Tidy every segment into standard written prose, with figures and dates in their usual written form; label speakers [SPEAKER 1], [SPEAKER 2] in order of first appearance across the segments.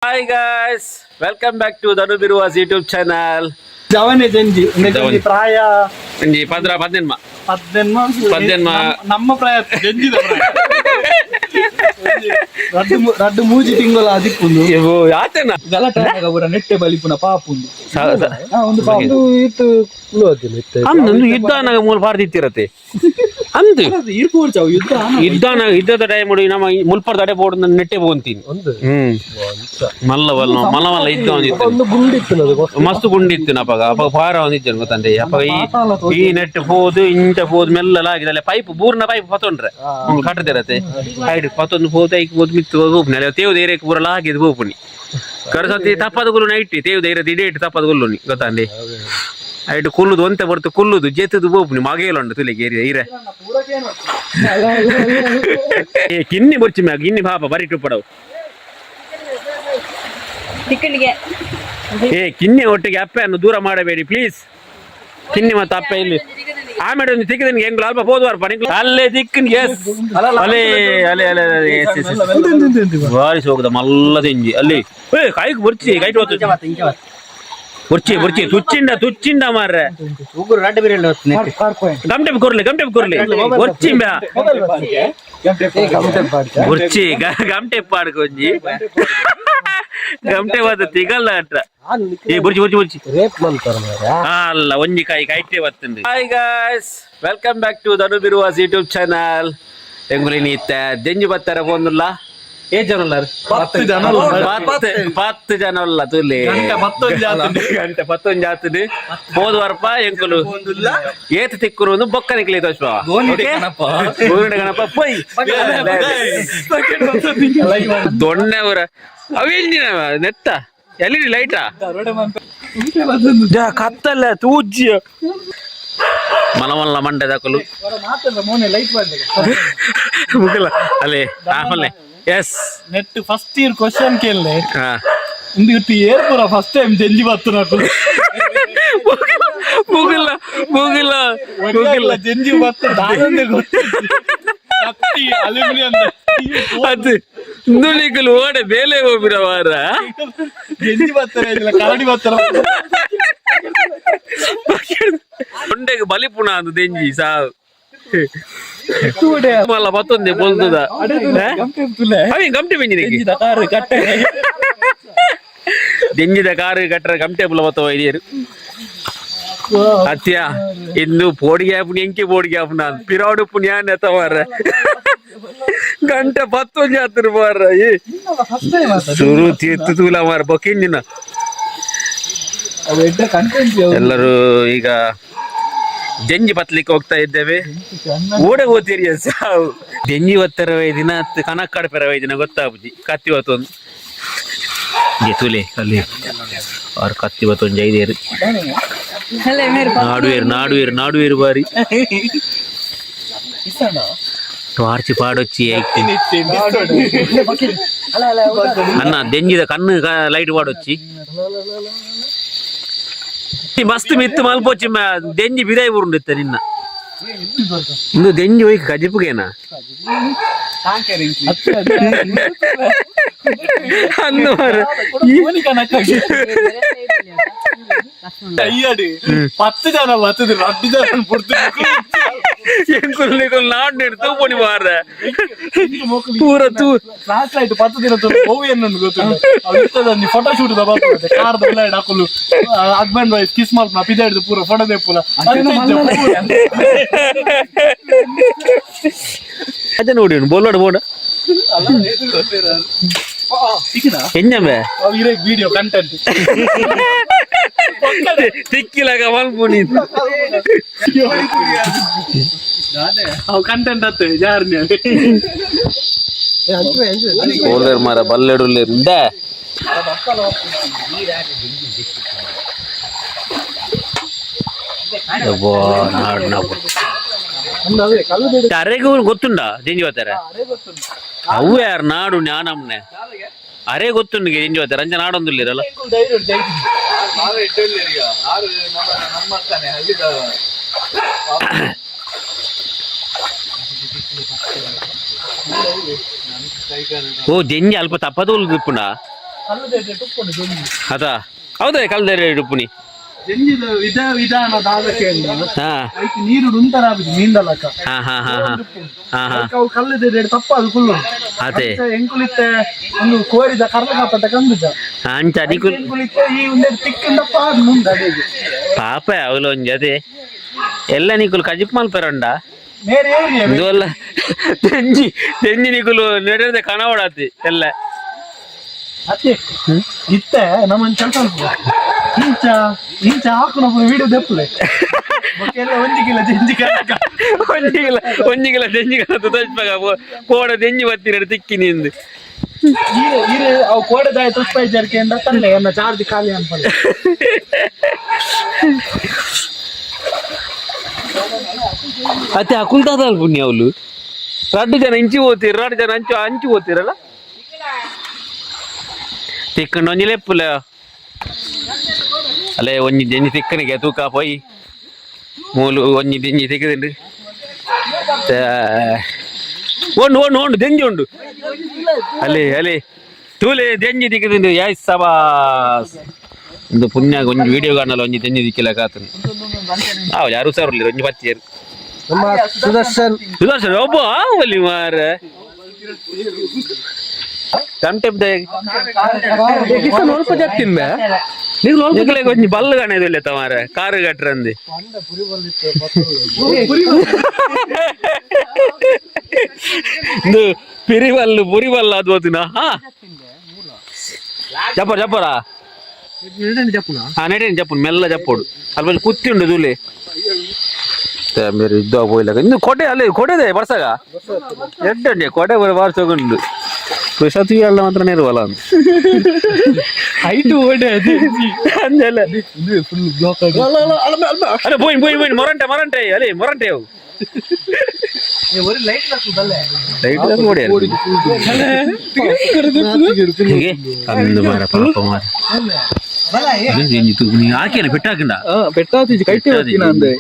[SPEAKER 1] Hi guys, welcome back to Dhanu Biruvas YouTube channel.
[SPEAKER 2] ಜವನೆ ಜಂಜಿ ಉಂದೆಕ್ ಒಂಜಿ ಪ್ರಾಯ.
[SPEAKER 1] ಒಂಜಿ ಪದ್ರ ಪದ್ದೆನ್ಮ.
[SPEAKER 2] ಪದ್ದೆನ್ಮ.
[SPEAKER 1] ಪದ್ದೆನ್ಮ.
[SPEAKER 2] ನಮ್ಮ ಪ್ರಾಯ ಜಂಜಿದ ಪ್ರಾಯ. ಒಂಜಿ ರಡ್ಡ್ ರಡ್ಡ್ ಮೂಜಿ ತಿಂಗಳ ಅದಿಪ್ಪುಂದು.
[SPEAKER 1] ಆತೇನ.
[SPEAKER 2] ಗಲಾಟೆ ಪೂರ ನೆಟ್ಟೆ ಬಲಿಪುನ ಪಾಪುಂದು. ಒಂದು ಪಾಪು.
[SPEAKER 1] ಅಂದು ಯುದ್ಧ ಮೂಲ ಪಾರ್ದಿತ್ತಿರತ್ತೆ ಅಂದು.
[SPEAKER 2] ಇರ್ಪೋರ್ಚಾವು ಯುದ್ಧ ಆನ.
[SPEAKER 1] ಯುದ್ಧ ಯುದ್ಧದ ಟೈಮ್ ನಮ್ಮ ಮುಲ್ಪರ್ ತಡೆ ಬೋರ್ಡ್ ನೆಟ್ಟೆ ಪೋಂತೀನಿ. ಮಲ್ಲ ಬಲ್ಲ ಮಲ್ಲ ಮಲ್ಲ ಇದ್ದ ಒಂದಿತ್ತು.
[SPEAKER 3] ಒಂದು ಗುಂಡಿತ್ತು.
[SPEAKER 1] ಮಸ್ತ್ ಗುಂಡಿತ್ತು ಅಪಗ ಅಪಗ ಪಾರ ಒಂದಿತ್ತು ಗೊತ್ತಂತೆ ಅಪಗ. ಈ ಈ ನೆಟ್ ಪೋದು ಇಂಚ ಪೋದು ಮೆಲ್ಲಲಾಗಿದೆ. ಅಲ್ಲ ಪೈಪ್ ಬೂರ್ನ ಪೈಪ್ ಪತ್ತೊಂಡ್ರೆ ಒಂದು ಕಟ್ಟದಿರತ್ತೆ ಹೈಡ್ ಪತ್ತೊಂದು ಪೋದು ಐಕ್ ಪೋದು ಮಿತ್ತು ಪೋಪುನಿ ಅಲ್ಲ ತೇವು ಧೈರ್ಯಕ್ಕೆ ಪೂರ ಲಾಗಿದ್ ಪೋಪುನಿ ಕರಸತಿ ತಪ್ಪದ ಗುಲ್ಲು ನೈಟ್ ತೇವು ಧೈರ್ಯ ಇಡೇಟ್ ತಪ್ಪದ ಗುಲ್ಲು ಗೊತ್ತಂడి. ಐಟ್ ಕುಲ್ಲುದು ಒಂತೆ ಬರ್ತು ಕುಲ್ಲುದು ಜೆತ್ತದು ಪೋಪುನಿ ಮಗೇಲುಂಡು ತುಲಿಗೆ ಏರಿಯ ಇರೆ. ಏ ಕಿನ್ನಿ ಬೊರ್ಚಿ ಮ್ಯಾಗ ಗಿನ್ನಿ ಪಾಪ ಬರಿ ಟುಪ್ಪಡವು.
[SPEAKER 4] ತಿಕ್ಕಣಿಗೆ.
[SPEAKER 1] ಏ ಕಿನ್ನಿ ಒಟ್ಟಿಗೆ ಅಪ್ಪೆಯನ್ನು ದೂರ ಮಾಡಬೇಡಿ ಪ್ಲೀಸ್. ಕಿನ್ನಿ ಮತ್ತು ಅಪ್ಪೆ ಇಲ್ಲಿ ಆಮೇಲೆ ಒಂದು ತಿಕ್ಕಿದ ಹೆಂಗ್ ಅಲ್ಪ ಹೋದ್ವಾರಪ್ಪ ನಿಂಗೆ ಅಲ್ಲೇ ದಿಕ್ಕನ್. ಎಸ್, ಅಲೆ ಅಲೆ ಅಲೆ ಅಲೆ, ಎಸ್ ಎಸ್ ಎಸ್. ಬಾರಿ ಸೋಗದ ಮಲ್ಲ ತೆಂಜಿ ಅಲ್ಲಿ. ಏ ಕಾಯ್ಗೆ ಬುರ್ಚಿ ಕೈಟ್ ಹೋತು ಬುರ್ಚಿ ಬುರ್ಚಿ ತುಚ್ಚಿಂಡ ತುಚ್ಚಿಂಡ ಮಾರ್ರೆ. ಗಮಟೆ ಕೊರ್ಲಿ ಗಮಟೆ ಕೊರ್ಲಿ ಬೊರ್ಚಿ ಮ್ಯಾ ಬುರ್ಚಿ ಗಮಟೆ ಪಾಡ್ಕೊಂಜಿ ಗಮಟೆ ಬಾದ ತಿಗಲ್ಲ ಅಟ್ರ. ಏ ಬುರ್ಚಿ ಬುರ್ಚಿ ಬುರ್ಚಿ.
[SPEAKER 3] ರೇಪ್ ಮಂತಾರ ಮಾರ್ರೆ.
[SPEAKER 1] ಅಲ್ಲ ಒಂಜಿ ಕಾಯಿ ಕೈಟೆ ಬತ್ತುಂಡು. Hi guys, welcome back to Dhanu Biruvas YouTube channel. ಎಂಗುಲಿ ಇತ್ತ ದೆಂಜು ಬತ್ತರ ಪೋಂದುಲ್ಲ. ಏ ಜನ ಉಲ್ಲಾರ್?
[SPEAKER 2] ಪತ್ತು ಜನ ಉಲ್ಲಾರ್.
[SPEAKER 1] ಪತ್ತು ಪತ್ತು ಜನ ಉಲ್ಲ ತುಲಿ.
[SPEAKER 2] ಗಂಟೆ ಪತ್ತೊಂಜಿ ಆತುಂಡು.
[SPEAKER 1] ಗಂಟೆ ಪತ್ತೊಂಜಿ ಆತುಂಡು. ಪೋದು ವರ್ಪ ಎಂಕುಲು ಏತ್ ತಿಕ್ಕುರು ಒಂದು ಬೊಕ್ಕ ನಿಕ್ಲಿ ತೋಚ್ಪ. ಗೋನಿಡೆ ಗಣಪ ಪೊಯ್ ದೊಣ್ಣೆವರ ಅವೇಂಜಿನ ನೆತ್ತ ಎಲ್ಲಿ ಲೈಟಾ ಕತ್ತಲ್ಲ ತೂಜ್ಯ ಮಲಮಲ್ಲ ಮಂಡೆ ದಾಕಲು. ಮುಗಲ ಅಲ್ಲಿ ಆಮೇಲೆ ಎಸ್.
[SPEAKER 2] ನೆಟ್ ಫಸ್ಟ್ ಇಯರ್ ಕ್ವಶನ್ ಕೇಳಲೆ.
[SPEAKER 1] ಹಾ.
[SPEAKER 2] ಇಂದು ಇಟ್ಟು ಏರ್ ಪೂರ ಫಸ್ಟ್ ಟೈಮ್ ಜಂಜಿ ಬತ್ತು
[SPEAKER 1] ಮುಗಿಲ್ಲ ಮುಗಿಲ್ಲ ಮುಗಿಲ್ಲ.
[SPEAKER 2] ಜಂಜಿ ಬತ್ತು ದಾದಂದೆ ಗೊತ್ತು ಕತ್ತಿ ಅಲ್ಯೂಮಿನಿಯಂ.
[SPEAKER 1] ಅದು ನುಲಿಕಲು ಓಡೆ ಬೇಲೆ ಹೋಗಿರ ವಾರ.
[SPEAKER 2] ಜಂಜಿ ಬತ್ತಾರೆ ಇಲ್ಲ ಕರಡಿ ಬತ್ತರ.
[SPEAKER 1] ತೊಂಡೆಗೆ ಬಲಿಪುಣ ಅಂದು ದೆಂಜಿ ಸಾವು ಮಲ್ಲ ಮತ್ತೊಂದೇ ಬೊಲ್ದುದ ಅವಿ ಗಮಟೆ ಬೆಂಜಿನಿಗೆ.
[SPEAKER 2] ಕಾರು ಕಟ್ಟೆ.
[SPEAKER 1] ದೆಂಜಿದ ಕಾರು ಕಟ್ಟರ ಗಮಟೆ ಬುಲ ಬತ್ತವ ಇದೀರು ಅತ್ಯ ಇಂದು ಪೋಡಿಗೆ ಆಪುನಿ ಎಂಕೆ ಪೋಡಿಗೆ ಆಪುನ ಪಿರಾಡು ಪುಣ್ಯಾನ್ ಎತ್ತವಾರ ಗಂಟೆ ಪತ್ತೊಂಜಿ ಆತರು ಬಾರ. ಏ
[SPEAKER 2] ಫಸ್ಟ್ ಟೈಮ್
[SPEAKER 1] ಸುರು ತೀರ್ತು ತೂಲ ಮಾರ ಬೊಕ್ಕಿಂಜಿನ.
[SPEAKER 2] ಅದು ಎಡ್ಡೆ ಕಂಟೆಂಟ್.
[SPEAKER 1] ಎಲ್ಲರೂ ಈಗ ಜಂಜಿ ಬತ್ಲಿಕ್ಕೆ ಹೋಗ್ತಾ ಇದ್ದೇವೆ. ಓಡೆ ಹೋಗ್ತೀರಿ ಸಾವು ದೆಂಜಿ ಒತ್ತರ ದಿನ ಕನಕ್ಕಾಡ ಪೆರವೈ ದಿನ ಗೊತ್ತಾಪುಜಿ. ಕತ್ತಿ ಒತ್ತೊಂದು ತುಲೆ ಅಲ್ಲಿ ಅವ್ರ ಕತ್ತಿ ಒತ್ತೊಂದು ಐದೇರು.
[SPEAKER 4] ಅಲ್ಲೇ ಮೇರೆ.
[SPEAKER 1] ನಾಡುವೇರು ನಾಡುವೇರು ನಾಡುವೇರು ಬಾರಿ ಟಾರ್ಚ್ ಪಾಡೊಚ್ಚಿ ಐಕ್ತಿ. ಅನ್ನ ದೆಂಜಿದ ಕಣ್ಣು ಲೈಟ್ ಪಾಡೊಚ್ಚಿ ಈ ಮಸ್ತ್ ಮಿತ್ತು ಮಲ್ಪೊಚ್ಚಿ ದೆಂಜಿ ಬಿದಾಯಿ ಊರುಂಡಿತ್ತ ನಿನ್ನ ಇಂದು ದೆಂಜಿ ಹೋಯ್ ಕಜಿಪುಗೇನಾ ಅಂದು ಮಾರ್ರೆ.
[SPEAKER 2] ಅಯ್ಯಡಿ ಪತ್ತು ಜನ ಬತ್ತದ ರಡ್ಡು ಜನ ಪುಡ್ತು.
[SPEAKER 1] ಎಂಕುಲು ನಿಕುಲು ನಾಡು ತೂಪೊಡಿ ಮಾರ್ರೆ ಪೂರ ತೂ.
[SPEAKER 2] ಫ್ಲಾಶ್ ಲೈಟ್ ಪತ್ತು ದಿನ ಹೋವು ಏನು ಗೊತ್ತಿಲ್ಲ. ಅವು ಫೋಟೋ ಶೂಟ್ the ಬರ್ತದೆ ಕಾರ್ ದ ಲೈಟ್ ಹಾಕಲು ಹಸ್ಬೆಂಡ್ ವೈಫ್ ಕಿಸ್ ಮಲ್ಪನ ಪಿದಾಡ್ದು ಪೂರ ಫೋಟೋ ದೇಪುಲ.
[SPEAKER 1] ಅದೇ ನೋಡಿ ಬೋಲೋಡು ಬೋಡ ಎಂಜಂಬೆ.
[SPEAKER 2] Video content.
[SPEAKER 1] ತಿಕ್ಕಿಲಾಗ ಮಲ್ಪುನಿ.
[SPEAKER 2] ಅವು ಕಂಟೆಂಟ್ ಅತ್ತೆ ಜಾರ್ನಿ.
[SPEAKER 1] ಓಲೇರ್ ಮಾರ ಬಲ್ಲೆಡುಲ್ಲೇರ್ ಇಂದ. ನಾಡು ನಾವು ಅರೆಗೂ ಗೊತ್ತುಂಡ ದಿಂಜಿ ಬರ್ತಾರೆ ಅವು ಯಾರು ನಾಡು ಜ್ಞಾನಮ್ನೆ ಅರೆ ಗೊತ್ತುಂಡು ದಿಂಜಿ ಬರ್ತಾರೆ ಅಂಚ ನಾಡೊಂದುಲ್ಲಿರಲ್ಲ. ಓ ದೆಂಜಿ ಅಲ್ಪ ತಪ್ಪದ ಉಲ್ದಿಪ್ಪುಂಡ. ಅದ ಹೌದೇ ಕಲ್ದೇರಿ ಉಪ್ಪುನಿ
[SPEAKER 2] ಜಂಜಿದ ವಿಧ ವಿಧಾನ ದಾದಕ್ಕೆ
[SPEAKER 1] ಹಾ
[SPEAKER 2] ಐಕ್ ನೀರು ಉಂತರ ಆಗುದು ಮೀಂದಲಕ
[SPEAKER 1] ಹಾ ಹಾ ಹಾ ಹಾ ಹಾ ಹಾ
[SPEAKER 2] ಅವು ಕಲ್ಲದ ತಪ್ಪ ಅದು ಕುಲ್ಲು
[SPEAKER 1] ಅದೇ
[SPEAKER 2] ಎಂಕುಲಿತ್ತೆ ಒಂದು ಕೋರಿದ ಕರ್ಲ ಕಾಪಟ್ಟ ಕಂದುಜ
[SPEAKER 1] ಅಂಚ ನಿಕುಲ್
[SPEAKER 2] ಎಂಕುಲಿತ್ತೆ ಈ ಒಂದೆರಡು ತಿಕ್ಕಂದಪ್ಪ ಅದು ಮುಂದೆ ಅಡಿಗೆ
[SPEAKER 1] ಪಾಪ ಅವಳು ಒಂಜಿ ಅದೇ ಎಲ್ಲ ನಿಕುಲು ಕಜಿಪ್ ಮಲ್ಪೆರಂಡ
[SPEAKER 2] ಮೇರೆ ಏರಿಯ
[SPEAKER 1] ಇದು ಅಲ್ಲ ತೆಂಜಿ ತೆಂಜಿ ನಿಕುಲು ನಡೆದ ಕನವಡಾತಿ ಎಲ್ಲ
[SPEAKER 2] ಅತ್ತೆ ಇತ್ತೆ ನಮ್ಮನ್ ಕೆಲಸ ಇಂಚ ಇಂಚ ಹಾಕು ನಮ್ಮ ವಿಡಿಯೋ ದೆಪ್ಪಲೆ ಎಲ್ಲ ಒಂಜಿ ಕಿಲೋ ಜಂಜಿ ಕನಕ
[SPEAKER 1] ಒಂಜಿಗಿಲ ಒಂಜಿಗಿಲ ತೆಂಜಿ ಕನ ತುತಜ್ಪಾಗ ಕೋಡ ತೆಂಜಿ ಬತ್ತಿರ ತಿಕ್ಕಿ ನಿಂದು
[SPEAKER 2] ಈರೆ ಈರೆ ಅವು ಕೋಡೆದಾಯ ತುಪ್ಪ ಜರ್ಕೆಂದ ತಲ್ಲೆ ಎನ್ನ ಚಾರ್ಜ್ ಖಾಲಿ ಅನ್ಪಲ್ಲ
[SPEAKER 1] ಅತ್ತೆ ಅಕುಲ್ದಾದಲ್ ಪುಣ್ಯ ಅವಳು ರಡ್ಡು ಜನ ಇಂಚಿ ಹೋಗ್ತೀರ, ರಡ್ಡು ಜನ ಅಂಚು ಅಂಚು ಹೋಗ್ತೀರಲ್ಲ. ತಿಕ್ಕಂಡು ಒಂಜಿ ಲೆಪ್ಪುಲ ಅಲ್ಲೇ ಒಂಜಿ ಜಂಜಿ ತಿಕ್ಕನಿಗೆ ತೂಕ ಪೋಯಿ ಮೂಲು ಒಂಜಿ ದೆಂಜಿ ತಿಕ್ಕದಿಂಡು ಉಂಡು ಉಂಡು ಉಂಡು ದೆಂಜಿ ಉಂಡು ಅಲ್ಲಿ ಅಲ್ಲಿ ತೂಲೆ ದೆಂಜಿ ತಿಕ್ಕದಿಂಡು ಯಾಯ್ ಸಬಾಸ್ ಒಂದು ಪುಣ್ಯ ಒಂಜಿ ವಿಡಿಯೋ ಕಾಣಲ್ಲ ಒಂಜಿ ದೆಂಜಿ ದಿಕ್ಕಿಲ್ಲ ಕಾತನು ಹೌದು ಯಾರು ಸರ್ ಒಂಜಿ ಪತ್ತಿಯರು
[SPEAKER 3] ನಮ್ಮ ಸುದರ್ಶನ್
[SPEAKER 1] ಸುದರ್ಶನ್ ಒಬ್ಬ ಒಲ್ಲಿ ಮಾರ ಗಂಟೆ
[SPEAKER 3] ಸ್ವಲ್ಪ ಜಾಸ್ತಿ
[SPEAKER 1] ನಿಕ್ಲೆ ಒಂಜಿ ಬಲ್ಲು ಕಾಣೋದಿಲ್ಲ ತಮಾರ ಕಾರು ಕಟ್ರಂದು ಇದು ಪಿರಿಬಲ್ಲು ಪುರಿಬಲ್ಲು ಅದು ಓದಿನ ಹಾ ಜಪ್ಪರ ಜಪ್ಪರ ಹಾ ನೆಡೇನು ಜಪ್ಪು ಮೆಲ್ಲ ಜಪ್ಪೋಡು ಅಲ್ಲಿ ಬಂದು ಕುತ್ತಿ ಉಂಡು ದೂಲೆ ಬೇರೆ ಇದ್ದ ಪೋಯ್ಲಕ ಇನ್ನು ಕೊಡೆ ಅಲ್ಲಿ ಕೊಡೆದೆ ಬರ್ಸಾಗ ಎಡ್ಡೆ ಕೊಡೆ ಬರ ಬಾರ್ಸೋಗುಂಡು ಸತು ಎಲ್ಲ ಮಾತ್ರ ನೆರವಲ್ಲ ಅಂತ
[SPEAKER 2] ಹೈಟ್ ಓಡೆ ಅದೇ
[SPEAKER 1] ಅಂದೆಲ್ಲ
[SPEAKER 2] ಫುಲ್ ಬ್ಲಾಕ್ ಆಗಿ
[SPEAKER 1] ಅರೆ ಬೋಯ್ನ್ ಬೋಯ್ನ್ ಬೋಯ್ನ್ ಮೊರಂಟೆ ಮೊರಂಟೆ ಅಲೆ ಮೊರಂಟೆ ಅವು
[SPEAKER 2] ಒರಿ ಲೈಟ್ ಹಾಕುದಲ್ಲೇ
[SPEAKER 1] ಲೈಟ್ ನೋಡಿ ಹೇಗೆ ಅಂದು ಮಾರ ಪಾಪ ಮಾರ ಹಾಕಿನ ಪೆಟ್ಟಾಕಿಂಡ
[SPEAKER 2] ಪೆಟ್ಟಾತಿ ಕೈಟೆ ಹೊತ್ತಿನ ಅಂದೆ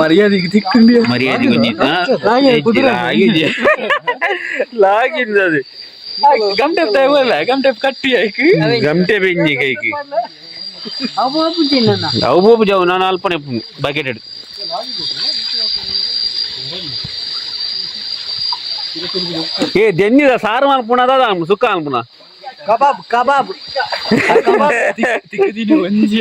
[SPEAKER 2] ಮರ್ಯಾದೆಗೆ ತಿಕ್ಕಂಡಿ
[SPEAKER 1] ಮರ್ಯಾದೆ ಲಾಗಿನ್ ಅದು
[SPEAKER 2] ಗಂಟೆ ತಗೋಲ್ಲ ಗಂಟೆ ಕಟ್ಟಿ ಆಯ್ಕು
[SPEAKER 1] ಗಂಟೆ ಬೆಂಜಿ ಕೈకి
[SPEAKER 4] ಅವು ಪೂಜೆ
[SPEAKER 1] ಅವು ಬೋಪು ಜಾವು ನಾನು ಅಲ್ಪನೆ ಬಕೆಟ್ ಇಡು ಏ ದೆನ್ನಿದ ಸಾರು ಮಲ್ಪುಣ ಅದ ಸುಕ್ಕ ಮಲ್ಪುಣ
[SPEAKER 2] ಕಬಾಬ್ ಕಬಾಬ್ ತಿಕ್ಕದಿನಿ ಒಂಜಿ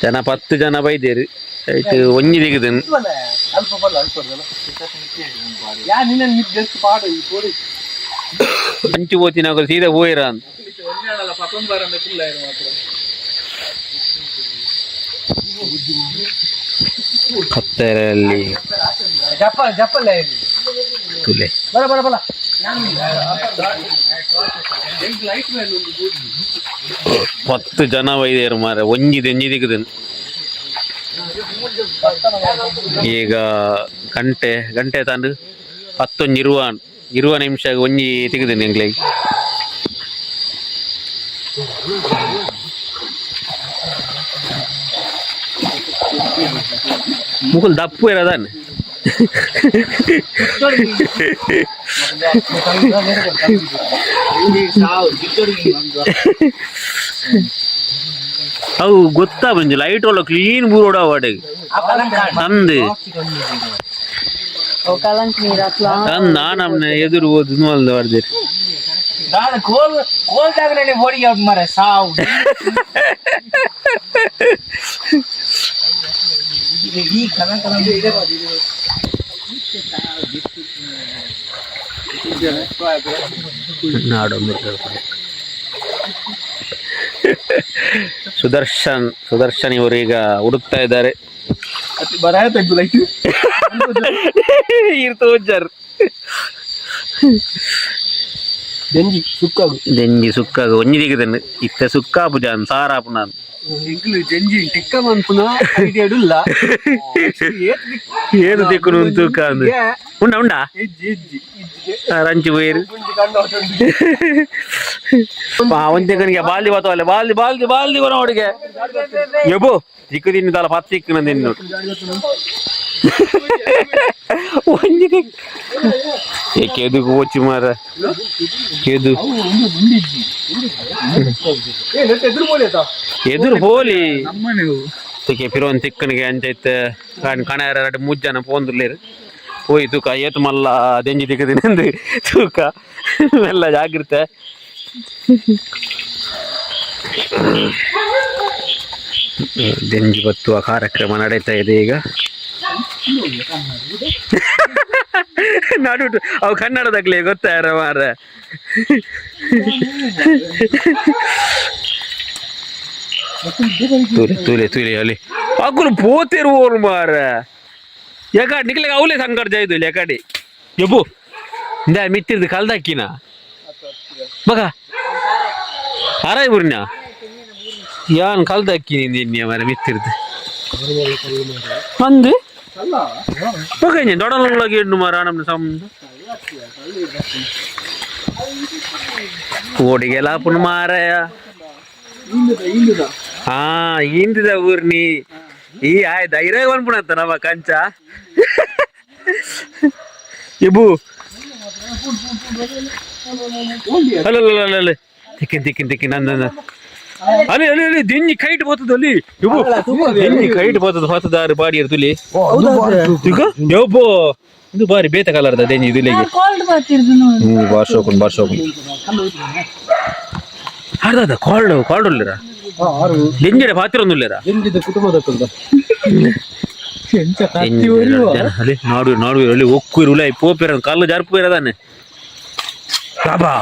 [SPEAKER 1] ಜನ 10 ಜನ ಬೈದೇರು ಐಟ್ ಒಂಜಿ ದಿಗದನ್
[SPEAKER 2] ಅಲ್ಪ ಬಲ್ಲ ಅಲ್ಪ ಯಾ ನಿನ್ನ ಜಸ್ಟ್ ಪಾಡು ಈ ಕೋಡಿ
[SPEAKER 1] ಅಂಚು ಹೋತಿನ ಸೀದಾ ಹೋಯಿರ ಅಂತ ಕತ್ತರಲ್ಲಿ
[SPEAKER 2] ಜಪ್ಪ ಜಪ್ಪಲ್ಲ
[SPEAKER 1] ತುಲೆ
[SPEAKER 2] ಬರ ಬರ ಬಲ
[SPEAKER 1] 10 ಜನ ಬೈದೇರು ಮಾರ ಒಂಜಿ ದೆಂಜಿ ದಿಗದನ್ ಈಗ ಗಂಟೆ ಗಂಟೆ ತಂದು ಪತ್ತೊಂಜಿ ಇರುವ ಇರುವ ನಿಮಿಷ ಒಂಜಿ ತೆಗೆದೇನೆ ಎಂಗ್ಲಿಗೆ ಮುಕುಲ್ ದಪ್ಪು ಇರೋದಾನೆ ಅವು ಗೊತ್ತಾ ಬಂಜು ಲೈಟ್ ಒಳ್ಳೆ ಕ್ಲೀನ್ ಬೂರೋಡ ವಾಡೆಗೆ ತಂದು
[SPEAKER 4] ಕಲಂಕ್ ನೀರು ಅತ್ಲ
[SPEAKER 1] ತಂದು ನಾನು ಎದುರು ಓದು ಮಲ್ದ ಬರ್ದಿರಿ
[SPEAKER 2] ನಾನು ಕೋಲ್ ಕೋಲ್ದಾಗ ನನಗೆ ಓಡಿ ಮಾರ ಸಾವು ಈ ಕಲಂ ಕಲಂ
[SPEAKER 1] ಸುದರ್ಶನ್ ಸುದರ್ಶನ್ ಇವರು ಈಗ ಹುಡುಕ್ತಾ ಇದ್ದಾರೆ.
[SPEAKER 2] ಬರಾಯ ತೆಗ್ದು ಲೈಟ್
[SPEAKER 1] ಇರ್ತೋಜರ್
[SPEAKER 3] ದೆಂಜಿ ಸುಕ್ಕಾಗು
[SPEAKER 1] ದೆಂಜಿ ಸುಕ್ಕಾಗ ಒಂಜಿ ದಿಗದನ್ನು ಇತ್ತ ಸುಕ್ಕಾಪು ಜಾನ್ ಸಾರಾಪು ನಾನು
[SPEAKER 2] ಎಂಕ್ಲು ಜಂಜಿ ಟಿಕ್ಕ ಮನ್ಪುನ ಐಡಿಯಾ ಇಡುಲ್ಲ
[SPEAKER 1] ಏನು ದಿಕ್ಕುನು ತೂಕ ಅಂದು ಉಂಡ ಉಂಡ
[SPEAKER 2] ಇಜ್ಜಿ ಇಜ್ಜಿ ಇಜ್ಜಿಗೆ
[SPEAKER 1] ರಂಚಿ ಪೋಯಿರು
[SPEAKER 2] ಗುಂಜಿ ಕಂಡು
[SPEAKER 1] ಒಂತೆ ಕಣಿಗೆ ಬಾಲ್ದಿ ಬಾತವಲ್ಲ ಬಾಲ್ದಿ ಬಾಲ್ದಿ ಬಾಲ್ದಿ ಬರೋ ಹುಡುಗೆ ಎಬೋ ದಿಕ್ಕು ತಿನ್ನು ತಲ ಪತ್ತು ದಿಕ್ಕು ನಂದು ಒಂಜಿ ಏ ಕೆದುಕು ಪೋಚಿ ಮಾರ ಕೆದು. ಎದುರು ಪೋಲಿ ತಿಕ್ಕೆ ಫಿರೋನ್ ತಿಕ್ಕನಿಗೆ ಅಂಚೈತ್ ಕಾಣ್ ಕಣಾರ ರಡ್ಡ್ ಮೂಜ್ ಜನ ಪೋಂದುಲ್ಲೆರ್. ಪೋಯಿ ತೂಕ ಏತ್ ಮಲ್ಲ ದೆಂಜಿ ತಿಕ್ಕದಿನಂದು ತೂಕ. ಮೆಲ್ಲ ಜಾಗ್ರತೆ. ದೆಂಜಿ ಬತ್ತುವ ಕಾರ್ಯಕ್ರಮ ನಡೀತಾ ಇದೆ ಈಗ. ನಡುಟು ಅವು ಕನ್ನಡದಾಗ್ಲಿ ಗೊತ್ತಾರ ಮಾರ. ತೂಲೆ ತೂಲೆ ತೂಲೆ ಅಲ್ಲಿ ಅಕುಲು ಪೋತಿರು ಓರು ಮಾರ. ಯಾಕಡೆ ನಿಕ್ಲೆಗ್ ಅವಲೇ ಸಂಕಟ ಜಾಯ್ದು ಯಾಕಡೆ ಯಬ್ಬು ಇಂದ ಮಿತ್ತಿರ್ದು ಕಲ್ದಾಕಿನ ಮಗ ಆರಾಯ್ ಬುರ್ನ ಯಾನ್ ಕಲ್ದಾಕಿ ನಿನ್ನೆ ಮಾರ ಮಿತ್ತಿರ್ದು ಅಂದು ಮಗ ದೊಡ್ಡ ಎಣ್ಣು ಮಾರ ನಮ್ಮ ಸಂಬಂಧ ಕೋಡಿಗೆಲ್ಲ ಪುಣ್ಣ ಮಾರಾಯ. ಹಾ, ಇಂದಿದ ಊರ್ನಿ ಈ ಆಯ್ ಧೈರ್ಯ ಪನ್ಪುಣತ್ತ ನಮ್ಮ ಕಂಚ ಇಬು. ಅಲ್ಲ ಅಲ್ಲ ಅಲ್ಲ ಅಲ್ಲ, ತಿಕ್ಕಿನ್ ತಿಕ್ಕಿನ್ ತಿಕ್ಕಿನ್ ನಂದ. ಅಲ್ಲಿ ಅಲ್ಲಿ ಅಲ್ಲಿ ದಿಂಜಿ ಕೈಟ್ ಬರ್ತದ ಅಲ್ಲಿ ಇಬು. ದಿಂಜಿ ಕೈಟ್ ಬರ್ತದ ಹೊತ್ತದಾರು ಬಾಡಿಯರ್ ತುಲಿ ತಿಕ್ಕ ಯಬ್ಬೋ. ಇದು ಬಾರಿ ಬೇತ ಕಲರ್ದ ದೆಂಜಿ ತುಲಿಗೆ.
[SPEAKER 4] ಕೋಲ್ಡ್ ಬರ್ತಿರ್ದು ನೋಡಿ.
[SPEAKER 1] ಹ್ಮ್, ಬಾರ್ ಶೋಕುನ್ ಬಾರ್ ಶೋಕುನ್ ಅರ್ಧ ಕಾಲ್ಡ್ ಕಾಲ್ಡ್ ಉಲ್ಲೇರ ದಿಂಜಿಡ ಪಾತ್ರ ಒಂದುಲ್ಲೇರ.
[SPEAKER 3] ಎಂಜಿದ ಕುಟುಂಬದ
[SPEAKER 1] ಅಲ್ಲಿ ನಾಡು ನಾಡು ಅಲ್ಲಿ ಒಕ್ಕುರು ಉಲೈ ಪೋಪೇರ ಕಲ್ಲು ಜಾರ್ಪು ಇರದಾನೆ ಬಾಬಾ.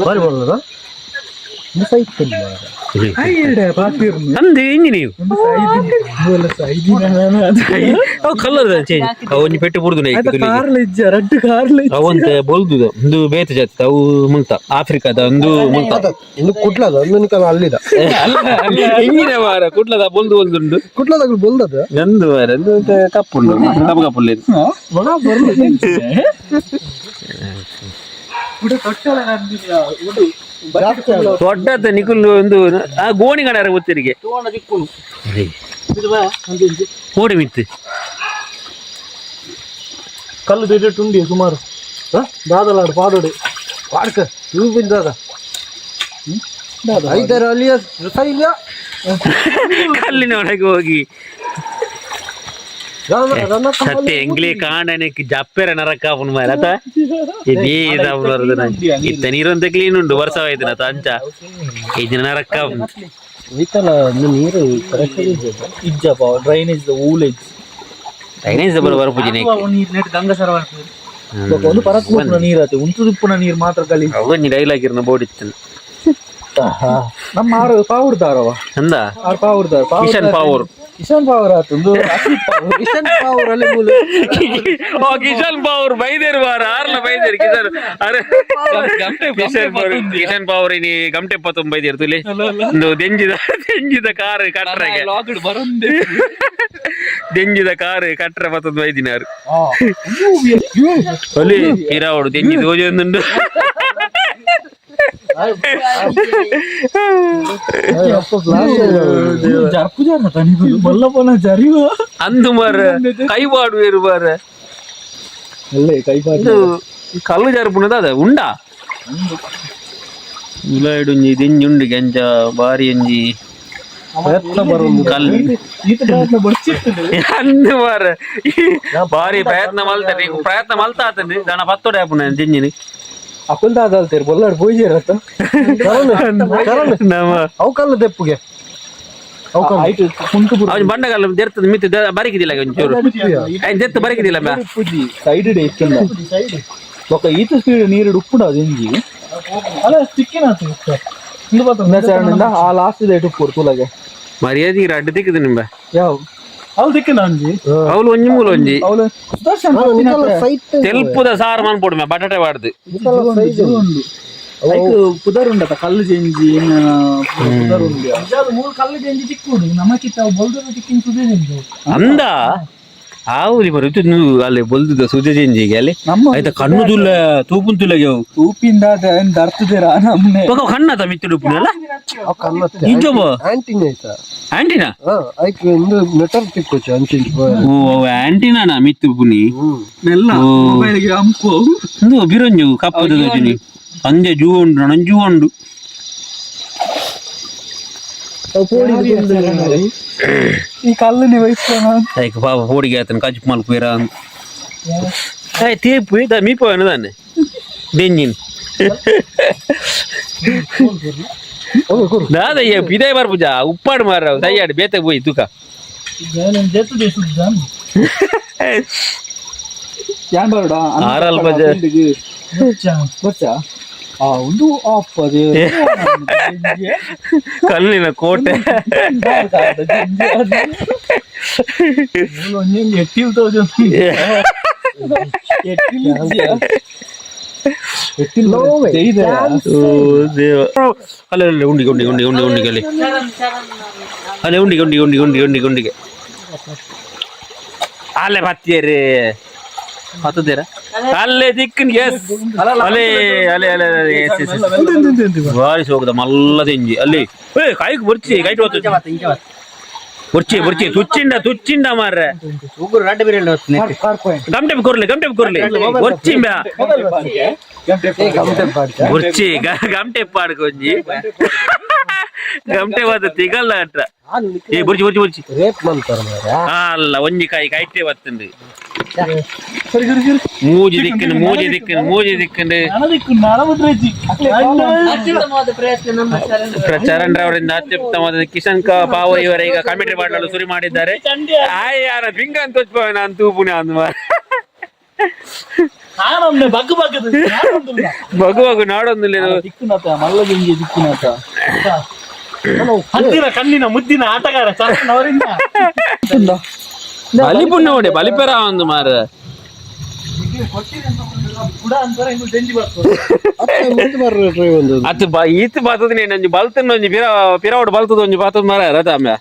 [SPEAKER 3] ಬಾರಿ ಬರಲ್ಲ
[SPEAKER 1] ಅಂದು ಇಂಜಿ ನೀವು ಅವು ಕಲ್ಲರ್ ಚೇಂಜ್. ಅವು ಒಂಜಿ ಪೆಟ್ಟು ಬುಡ್ದು
[SPEAKER 2] ರಡ್ಡು ಕಾರ್ಲ.
[SPEAKER 1] ಅವಂತೆ ಬೊಲ್ದುದ ಒಂದು ಬೇತೆ ಜಾತಿ. ಅವು ಮುಲ್ತ ಆಫ್ರಿಕಾದ ಒಂದು ಮುಲ್ತ.
[SPEAKER 3] ಇನ್ನು ಕುಟ್ಲದ ಒಂದು ನಿಕಲ ಅಲ್ಲಿದ.
[SPEAKER 1] ಇಂಜಿನ ವಾರ ಕುಟ್ಲದ ಬೊಲ್ದು ಬೊಲ್ದುಂಡು.
[SPEAKER 3] ಕುಟ್ಲದಾಗ ಬೊಲ್ದದ.
[SPEAKER 1] ನಂದು ವಾರ ಒಂದು ಕಪ್ಪುಂಡು, ಕಪ್ಪು ಕಪ್ಪುಲ್ಲ. ದೊಡ್ಡದ ನಿಕುಲ್ ಒಂದು ಆ ಗೋಣಿ ಕಡೆ ಗೊತ್ತಿರಿಗೆ ಓಡಿ ಮಿತ್ತು.
[SPEAKER 2] ಕಲ್ಲು ದಿಟ್ಟು ಉಂಡಿ ಸುಮಾರು ದಾದಲಾಡು ಪಾಡೋಡು.
[SPEAKER 3] ಪಾಡ್ಕ ಇವು ಬಿಂದಾದ ಐದರ ಅಲ್ಲಿಯ ರಸೈಲ್ಯ.
[SPEAKER 1] ಕಲ್ಲಿನ ಒಳಗೆ ಹೋಗಿ ಸತ್ಯ ಎಂಗ್ಲಿ ಕಾಂಡನೆಕ್ ಜಪ್ಪೆರ ನರಕ ಅವನು ಮಾರತ ಇದೇ ಇತ್ತ ನೀರೊಂತ ಕ್ಲೀನ್ ಉಂಟು. ವರ್ಷವಾಯ್ತು ನಾ ಅಂಚ ಇದಿನ ನರಕ.
[SPEAKER 3] ಐತಲ್ಲ ನೀರು ಕರೆಕ್ಟ್.
[SPEAKER 2] ಇಜ್ಜಪ್ಪ ಡ್ರೈನೇಜ್ ಊಲೇಜ್.
[SPEAKER 1] ಡ್ರೈನೇಜ್ ಬರ ಬರಪುಜಿನ.
[SPEAKER 2] ನೀರ್ ಗಂಗಾ ಸರೋವರ ಒಂದು ಪರಕ್ ನೀರ್ ಆತು ಉಂತುದುಪ್ಪುನ ನೀರ್ ಮಾತ್ರ ಗಲೀಜ್.
[SPEAKER 1] ಅವೊಂಜಿ ಡೈಲಾಗ್ ಇರ್ನ ಬೋರ್ಡ್ ಇತ್ತು.
[SPEAKER 2] ನಮ್ಮ ಆರು ಪಾವುರ್ದಾರವ.
[SPEAKER 1] ಅಂದ.
[SPEAKER 2] ಆರು ಪಾವುರ್ದಾರ.
[SPEAKER 1] ಕಿಶನ್ ಪಾವೂರ್.
[SPEAKER 2] ಕಿಶನ್ ಪಾವರ್ ಆತಂದು.
[SPEAKER 3] ಕಿಶನ್ ಪಾವರ್ ಅಲ್ಲಿ ಮೂಲ.
[SPEAKER 1] ಓ ಕಿಶನ್ ಪಾವೂರ್ ಬೈದೇರು ಬಾರ ಆರ್ಲ ಬೈದೇರು ಕಿಶನ್. ಅರೆ ಕಿಶನ್ ಪಾವೂರ್, ಕಿಶನ್ ಪಾವೂರ್ ಇನಿ ಗಂಟೆ ಪತ್ತೊಂಬ ಬೈದೇರು ತುಲಿ. ಒಂದು ದೆಂಜಿದ ದೆಂಜಿದ ಕಾರ್ ಕಟ್ರೆಗೆ ದೆಂಜಿದ ಕಾರ್ ಕಟ್ರೆ ಪತ್ತೊಂದು ಬೈದಿನಾರು ಅಲ್ಲಿ ಇರಾವಡು ದೆಂಜಿ ದೋಜೊಂದುಂಡು.
[SPEAKER 2] ಜರ್ಪು ಜರ್ನ ತನಿಗುಲು ಮಲ್ಲಪ್ಪನ ಜರಿವ.
[SPEAKER 1] ಅಂದು ಮಾರ ಕೈವಾಡು ಏರು ಮಾರ.
[SPEAKER 2] ಅಲ್ಲೇ ಕೈ.
[SPEAKER 1] ಇದು ಕಲ್ಲು ಜರ್ಪುನದ ಅದ ಉಂಡಾ ಉಲಾಯ್ಡುಂಜಿ ದೆಂಜಿ ಉಂಡು ಗೆಂಜ ಬಾರಿ ಒಂಜಿ
[SPEAKER 3] ಪ್ರಯತ್ನ ಬರೋದು.
[SPEAKER 1] ಕಲ್ಲು.
[SPEAKER 2] ಈತ ಪ್ರಯತ್ನ ಬಡ್ಚಿತ್ತು.
[SPEAKER 1] ಅಂದು ಮಾರ ಬಾರಿ ಪ್ರಯತ್ನ ಮಲ್ತಾರೆ. ಈಗ ಪ್ರಯತ್ನ ಮಲ್ತ ಆತಂದು ದಣ ಪತ್ತೊಡೆ ಆಪುನ ದೆಂಜಿನಿ.
[SPEAKER 2] ಅಕುಲ್ ದಾದಲ್ತೇರು ಬೊಲ್ಲಾಡ್ ಪೂಜೆರತ್ತ.
[SPEAKER 1] ನಮ್ಮ
[SPEAKER 3] ಅವು ಕಲ್ಲು ದೆಪ್ಪುಗೆ ಅವು ಕಲ್ಲು.
[SPEAKER 2] ಆಯ್ತು ಕುಂಟು.
[SPEAKER 1] ಅವನ ಬಂಡಗಲ್ಲ ದೆರ್ತದ ಮಿತ್ತು ಬರಿಕಿದಿಲ್ಲ ಒಂಚೂರು ಐನ್ ದೆತ್ತು ಬರಿಕಿದಿಲ್ಲ ಮ್ಯಾ.
[SPEAKER 2] ಪೂಜಿ ಸೈಡ್ ಇಡೆ ಇತ್ತಿಲ್ಲ ಬೊಕ ಈತ ಸ್ಪೀಡ್ ನೀರು ಉಪ್ಪುಡ ದೆಂಜಿ ಅಲ್ಲ ಸಿಕ್ಕಿನ ಆ ಲಾಸ್ಟ್ ಇದೆ ಉಪ್ಪು ತುಲಗೆ.
[SPEAKER 1] ಮರ್ಯಾದೆ ರಡ್ಡು ತಿಕ್ಕದು ನಿಂಬ.
[SPEAKER 2] ಯಾವ ಅವ್ಳು ದಿಕ್ಕಿನ ಅಂಜಿ.
[SPEAKER 1] ಅವಳು ಒಂಜಿ ಮೂಲ ಒಂಜಿ.
[SPEAKER 2] ಅವಳು ಸುದರ್ಶನ್.
[SPEAKER 3] ನಿಕಲ ಸೈಟ್.
[SPEAKER 1] ತೆಲ್ಪುದ ಸಾರು ಮನ್ಪೊಡು ಮ್ಯಾ ಬಟಾಟೆ ಬಾಡ್ದು.
[SPEAKER 2] ಉಂಡು ಐಕ್ ಪುದರ್ ಉಂಡತ ಕಲ್ಲು ಜೆಂಜಿ ಪುದರ್ ಉಂಡು. ಮೂರು ಕಲ್ಲು ಜೆಂಜಿ ತಿಕ್ಕುಡು ನಮಕಿತ್ತ ಬೊಲ್ದದ ತಿಕ್ಕಿನ ಸುದೇ ಜೆಂಜಿ.
[SPEAKER 1] ಅಂದ. ಆವುಲಿ ಮರ ಇದು ಅಲ್ಲಿ ಬೊಲ್ದುದ ಸುಜೆ ಚೇಂಜಿಗೆ ಅಲ್ಲಿ.
[SPEAKER 5] ನಮ್ಮ
[SPEAKER 1] ಆಯ್ತಾ ಕಣ್ಣು ತುಲ್ಲ ತೂಪುನ್ ತುಲ್ಲಗೆ ಅವು.
[SPEAKER 5] ತೂಪಿಂದ ದರ್ತದಿರ ನಮ್ನೆ.
[SPEAKER 1] ಬೊಕ ಕಣ್ಣದ ಮಿತ್ತು ಉಪ್ಪುನಲ್ಲ.
[SPEAKER 3] ಅವು ಕಣ್ಣತ್ತೆ.
[SPEAKER 1] ಇಂಚೊಬ.
[SPEAKER 3] ಆಂಟಿನ ಆಯ್ತಾ?
[SPEAKER 1] ಆಂಟಿನಾ?
[SPEAKER 3] ಹಾ, ಐಕ್ ಒಂದು ನೆಟ್ವರ್ಕ್ ತಿಕ್ಕೋಚು ಅಂಚಿಂಚು ಪೋಯೆರೆ.
[SPEAKER 1] ಓ, ಅವು ಆಂಟಿನಾನ ಮಿತ್ತು ಉಪ್ಪುನಿ?
[SPEAKER 5] ಮೆಲ್ಲ.
[SPEAKER 1] ಓ.
[SPEAKER 5] ಮೊಬೈಲ್ಗೆ ಅಂಪು.
[SPEAKER 1] ಇಂದು ಬಿರೊಂಜು ಕಪ್ಪದ ತೋಜಿನಿ ಅಂಜೆ ಜೂ ಉಂಡು, ನನಂಜೂ ಉಂಡು.
[SPEAKER 3] ಅವು ಪೋಡಿದ್ ಬಂದು.
[SPEAKER 5] ಈ ಕಲ್ಲು ನೀವು ಇಸ್ಕೊಣ.
[SPEAKER 1] ಐಕ್ ಪಾಪ ಪೋಡಿಗೆ ಆತನ ಕಜ್ಪು ಮಲ್ಪುವೆರ ಅಂತ. ಏಯ್ ತೀಪು ಇದ ಮೀಪೋಯನ ದಾನೆ ದೆಂಜಿನ್.
[SPEAKER 3] ಅವು ಕೊರು.
[SPEAKER 1] ದಾದಯ್ಯ ಪಿದಾಯ್ ಬರ್ಪುಜ ಉಪ್ಪಾಡು ಮಾರ ತಯ್ಯಾಡು ಬೇತೆ ಪೋಯಿ ತುಕ.
[SPEAKER 2] ಜೆತ್ತು ಸುದ್ದ.
[SPEAKER 5] ಯಾನ್ ಬರೋಡ?
[SPEAKER 1] ಆರಲ್ ಬಜೆ.
[SPEAKER 5] ಬರ್ಚಾ ಆ ಒಂದು ಆಫ್ ಅದೇ.
[SPEAKER 1] ಕಲ್ಲಿನ ಕೋಟೆ.
[SPEAKER 2] ಒಂದೊಂದು ಎಟ್ಟಿಲ್ ತೌಸಂಡ್.
[SPEAKER 3] No way.
[SPEAKER 1] ಓ ದೇವ, ಅಲ್ಲ ಅಲ್ಲ, ಉಂಡಿಗೆ ಉಂಡಿಗೆ ಉಂಡಿಗೆ ಉಂಡಿಗೆ ಉಂಡಿಗೆ ಅಲ್ಲಿ.
[SPEAKER 4] ಚರನ್ ಚರನ್.
[SPEAKER 1] ಅಲ್ಲೇ ಉಂಡಿಗೆ ಉಂಡಿಗೆ ಉಂಡಿಗೆ ಉಂಡಿಗೆ ಉಂಡಿಗೆ ಉಂಡಿಗೆ ಅಲ್ಲೇ ಬತ್ತಿಯರೇ ಹತ್ತದೇರ ಅಲ್ಲೇ ದಿಕ್ಕನ್. ಎಸ್, ಅಲೆ ಅಲೆ ಅಲೆ ಅಲೆ, ಎಸ್ ಎಸ್. ಭಾರಿ ಸೋಕದ ಮಲ್ಲ ತೆಂಜಿ ಅಲ್ಲಿ. ಏ ಕಾಯ್ಕ್ ಬರ್ಚಿ ಕೈಟ್ ಹೊತ್ತು ಬರ್ಚಿ ಬರ್ಚಿ ತುಚ್ಚಿಂಡ ತುಚ್ಚಿಂಡ ಮಾರ್ರೆ. ಗಮಟೆ ಕೊರ್ಲಿ, ಗಮಟೆ ಕೊರ್ಲಿ, ಬರ್ಚಿ
[SPEAKER 3] ಏ, ಗಮಟೆ ಪಾಡ್ಕ.
[SPEAKER 1] ಬರ್ಚಿ ಗಮಟೆ ಪಾಡ್ಕೊಂಜಿ ಗಮಟೆ ಬಾತ ತಿಗಲ್ಲ ಅಟ್ರ. ಏ ಬರ್ಚಿ ಬರ್ಚಿ ಬರ್ಚಿ.
[SPEAKER 3] ರೇಪ್ ಮಂತಾರ ಮಾರ್ರೆ.
[SPEAKER 1] ಅಲ್ಲ, ಒಂಜಿ ಕಾಯಿ ಕೈಟೆ ಬತ್ತುಂಡು. ಮೂಜಿ ದಿಕ್ಕಂಡು, ಮೂಜಿ ದಿಕ್ಕಂಡು, ಮೂಜಿ ದಿಕ್ಕಂಡು.
[SPEAKER 2] ನನದಿಕ್ಕು ನಳಮುದ್ರೆಜಿ.
[SPEAKER 4] ಅತ್ಯುತ್ತಮವಾದ ಪ್ರಯತ್ನ ನಮ್ಮ ಚರಣ್.
[SPEAKER 1] ಚರಣ್ ರವರಿಂದ ಅತ್ಯುತ್ತಮವಾದ. ಕಿಶನ್ ಪಾವ ಇವರ ಈಗ ಕಮಿಟಿ ಮಾಡಲು ಶುರು ಮಾಡಿದ್ದಾರೆ. ಆಯ್ ಯಾರ ಬಿಂಗ ಅಂತ ನಾನು ತೂಪುನೆ ಅಂದ್ ಮಾರ್ರೆ.
[SPEAKER 2] ನಾನೊಮ್ಮೆ ಬಗ್ಗು ಬಗ್ಗದು.
[SPEAKER 1] ಬಗು ಬಗು ನಾಡೊಂದಿಲ್ಲ ಇದು.
[SPEAKER 5] ದಿಕ್ಕುನಾತ ಮಲ್ಲ ದಿಂಗಿ ದಿಕ್ಕುನಾತ.
[SPEAKER 2] ಹತ್ತಿರ ಕಣ್ಣಿನ ಮುದ್ದಿನ ಆಟಗಾರ ಚರಣ್ ಅವರಿಂದ.
[SPEAKER 1] ಬಲಿಪುಣ್ಯ ನೋಡಿ ಬಲಿಪೆರ ಒಂದು ಮಾರ.
[SPEAKER 2] ಕೂಡ ಅಂತಾರೆ ಇನ್ನು ದೆಂಜಿ ಬರ್ತದೆ.
[SPEAKER 3] ಅತ್ತೆ ಮುತ್ತು ಬರ್ರೆ ಟ್ರೈ ಒಂದು.
[SPEAKER 1] ಅತ್ ಬ ಈತ್ ಬಾತದ ಒಂಜಿ ಬಲ್ತನ ಒಂಜಿ ಪಿರ ಪಿರವಡ್ ಬಲ್ತದ ಒಂಜಿ ಬಾತದ ಮಾರ ರತಾಮ್ಯ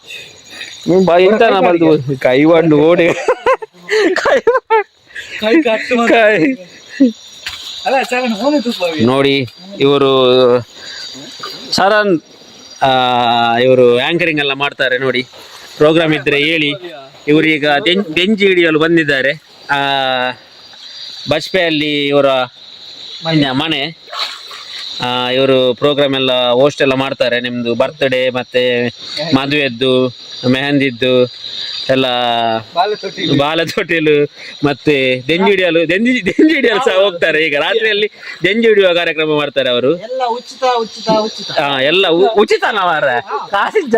[SPEAKER 1] ಬಾ ಇಂತ ನಾ ಬಲ್ತು ಕೈ ಬಂಡು ಓಡಿ ಕೈ
[SPEAKER 5] ಕೈ ಕಟ್ಟು.
[SPEAKER 1] ಕೈ.
[SPEAKER 5] ಅಲ್ಲ ಚರಣ್ ಫೋನ್ ತುಪ್ಪ.
[SPEAKER 1] ನೋಡಿ, ಇವರು ಚರಣ್, ಇವರು ಆಂಕರಿಂಗ್ ಎಲ್ಲ ಮಾಡ್ತಾರೆ ನೋಡಿ. ಪ್ರೋಗ್ರಾಮ್ ಇದ್ರೆ ಹೇಳಿ. ಇವರು ಈಗ ದೆಂಜಿ ಹಿಡಿಯಲು ಬಂದಿದ್ದಾರೆ. ಬಜ್ಪೆಯಲ್ಲಿ ಇವರ ಮನೆ. ಇವರು ಪ್ರೋಗ್ರಾಮ್ ಎಲ್ಲ ಹೋಸ್ಟ್ ಎಲ್ಲ ಮಾಡ್ತಾರೆ. ನಿಮ್ದು ಬರ್ತ್ಡೇ ಮತ್ತೆ ಮದುವೆದ್ದು, ಮೆಹಂದಿದ್ದು ಎಲ್ಲ, ಬಾಲತೊಟ್ಟಿಲು ಮತ್ತೆ ದೆಂಜಿ ಹಿಡಿಯಲು, ದೆಂಜಿ ದೆಂಜಿ ಹಿಡಿಯಲು ಸಹ ಹೋಗ್ತಾರೆ. ಈಗ ರಾತ್ರಿಯಲ್ಲಿ ದೆಂಜಿ ಹಿಡಿಯುವ ಕಾರ್ಯಕ್ರಮ ಮಾಡ್ತಾರೆ ಅವರು.
[SPEAKER 3] ಎಲ್ಲ ಉಚಿತ, ಉಚಿತ, ಉಚಿತ.
[SPEAKER 1] ಎಲ್ಲ ಉಚಿತ ಮಾರ್ರೆ, ಕಾಸಿದ್ದ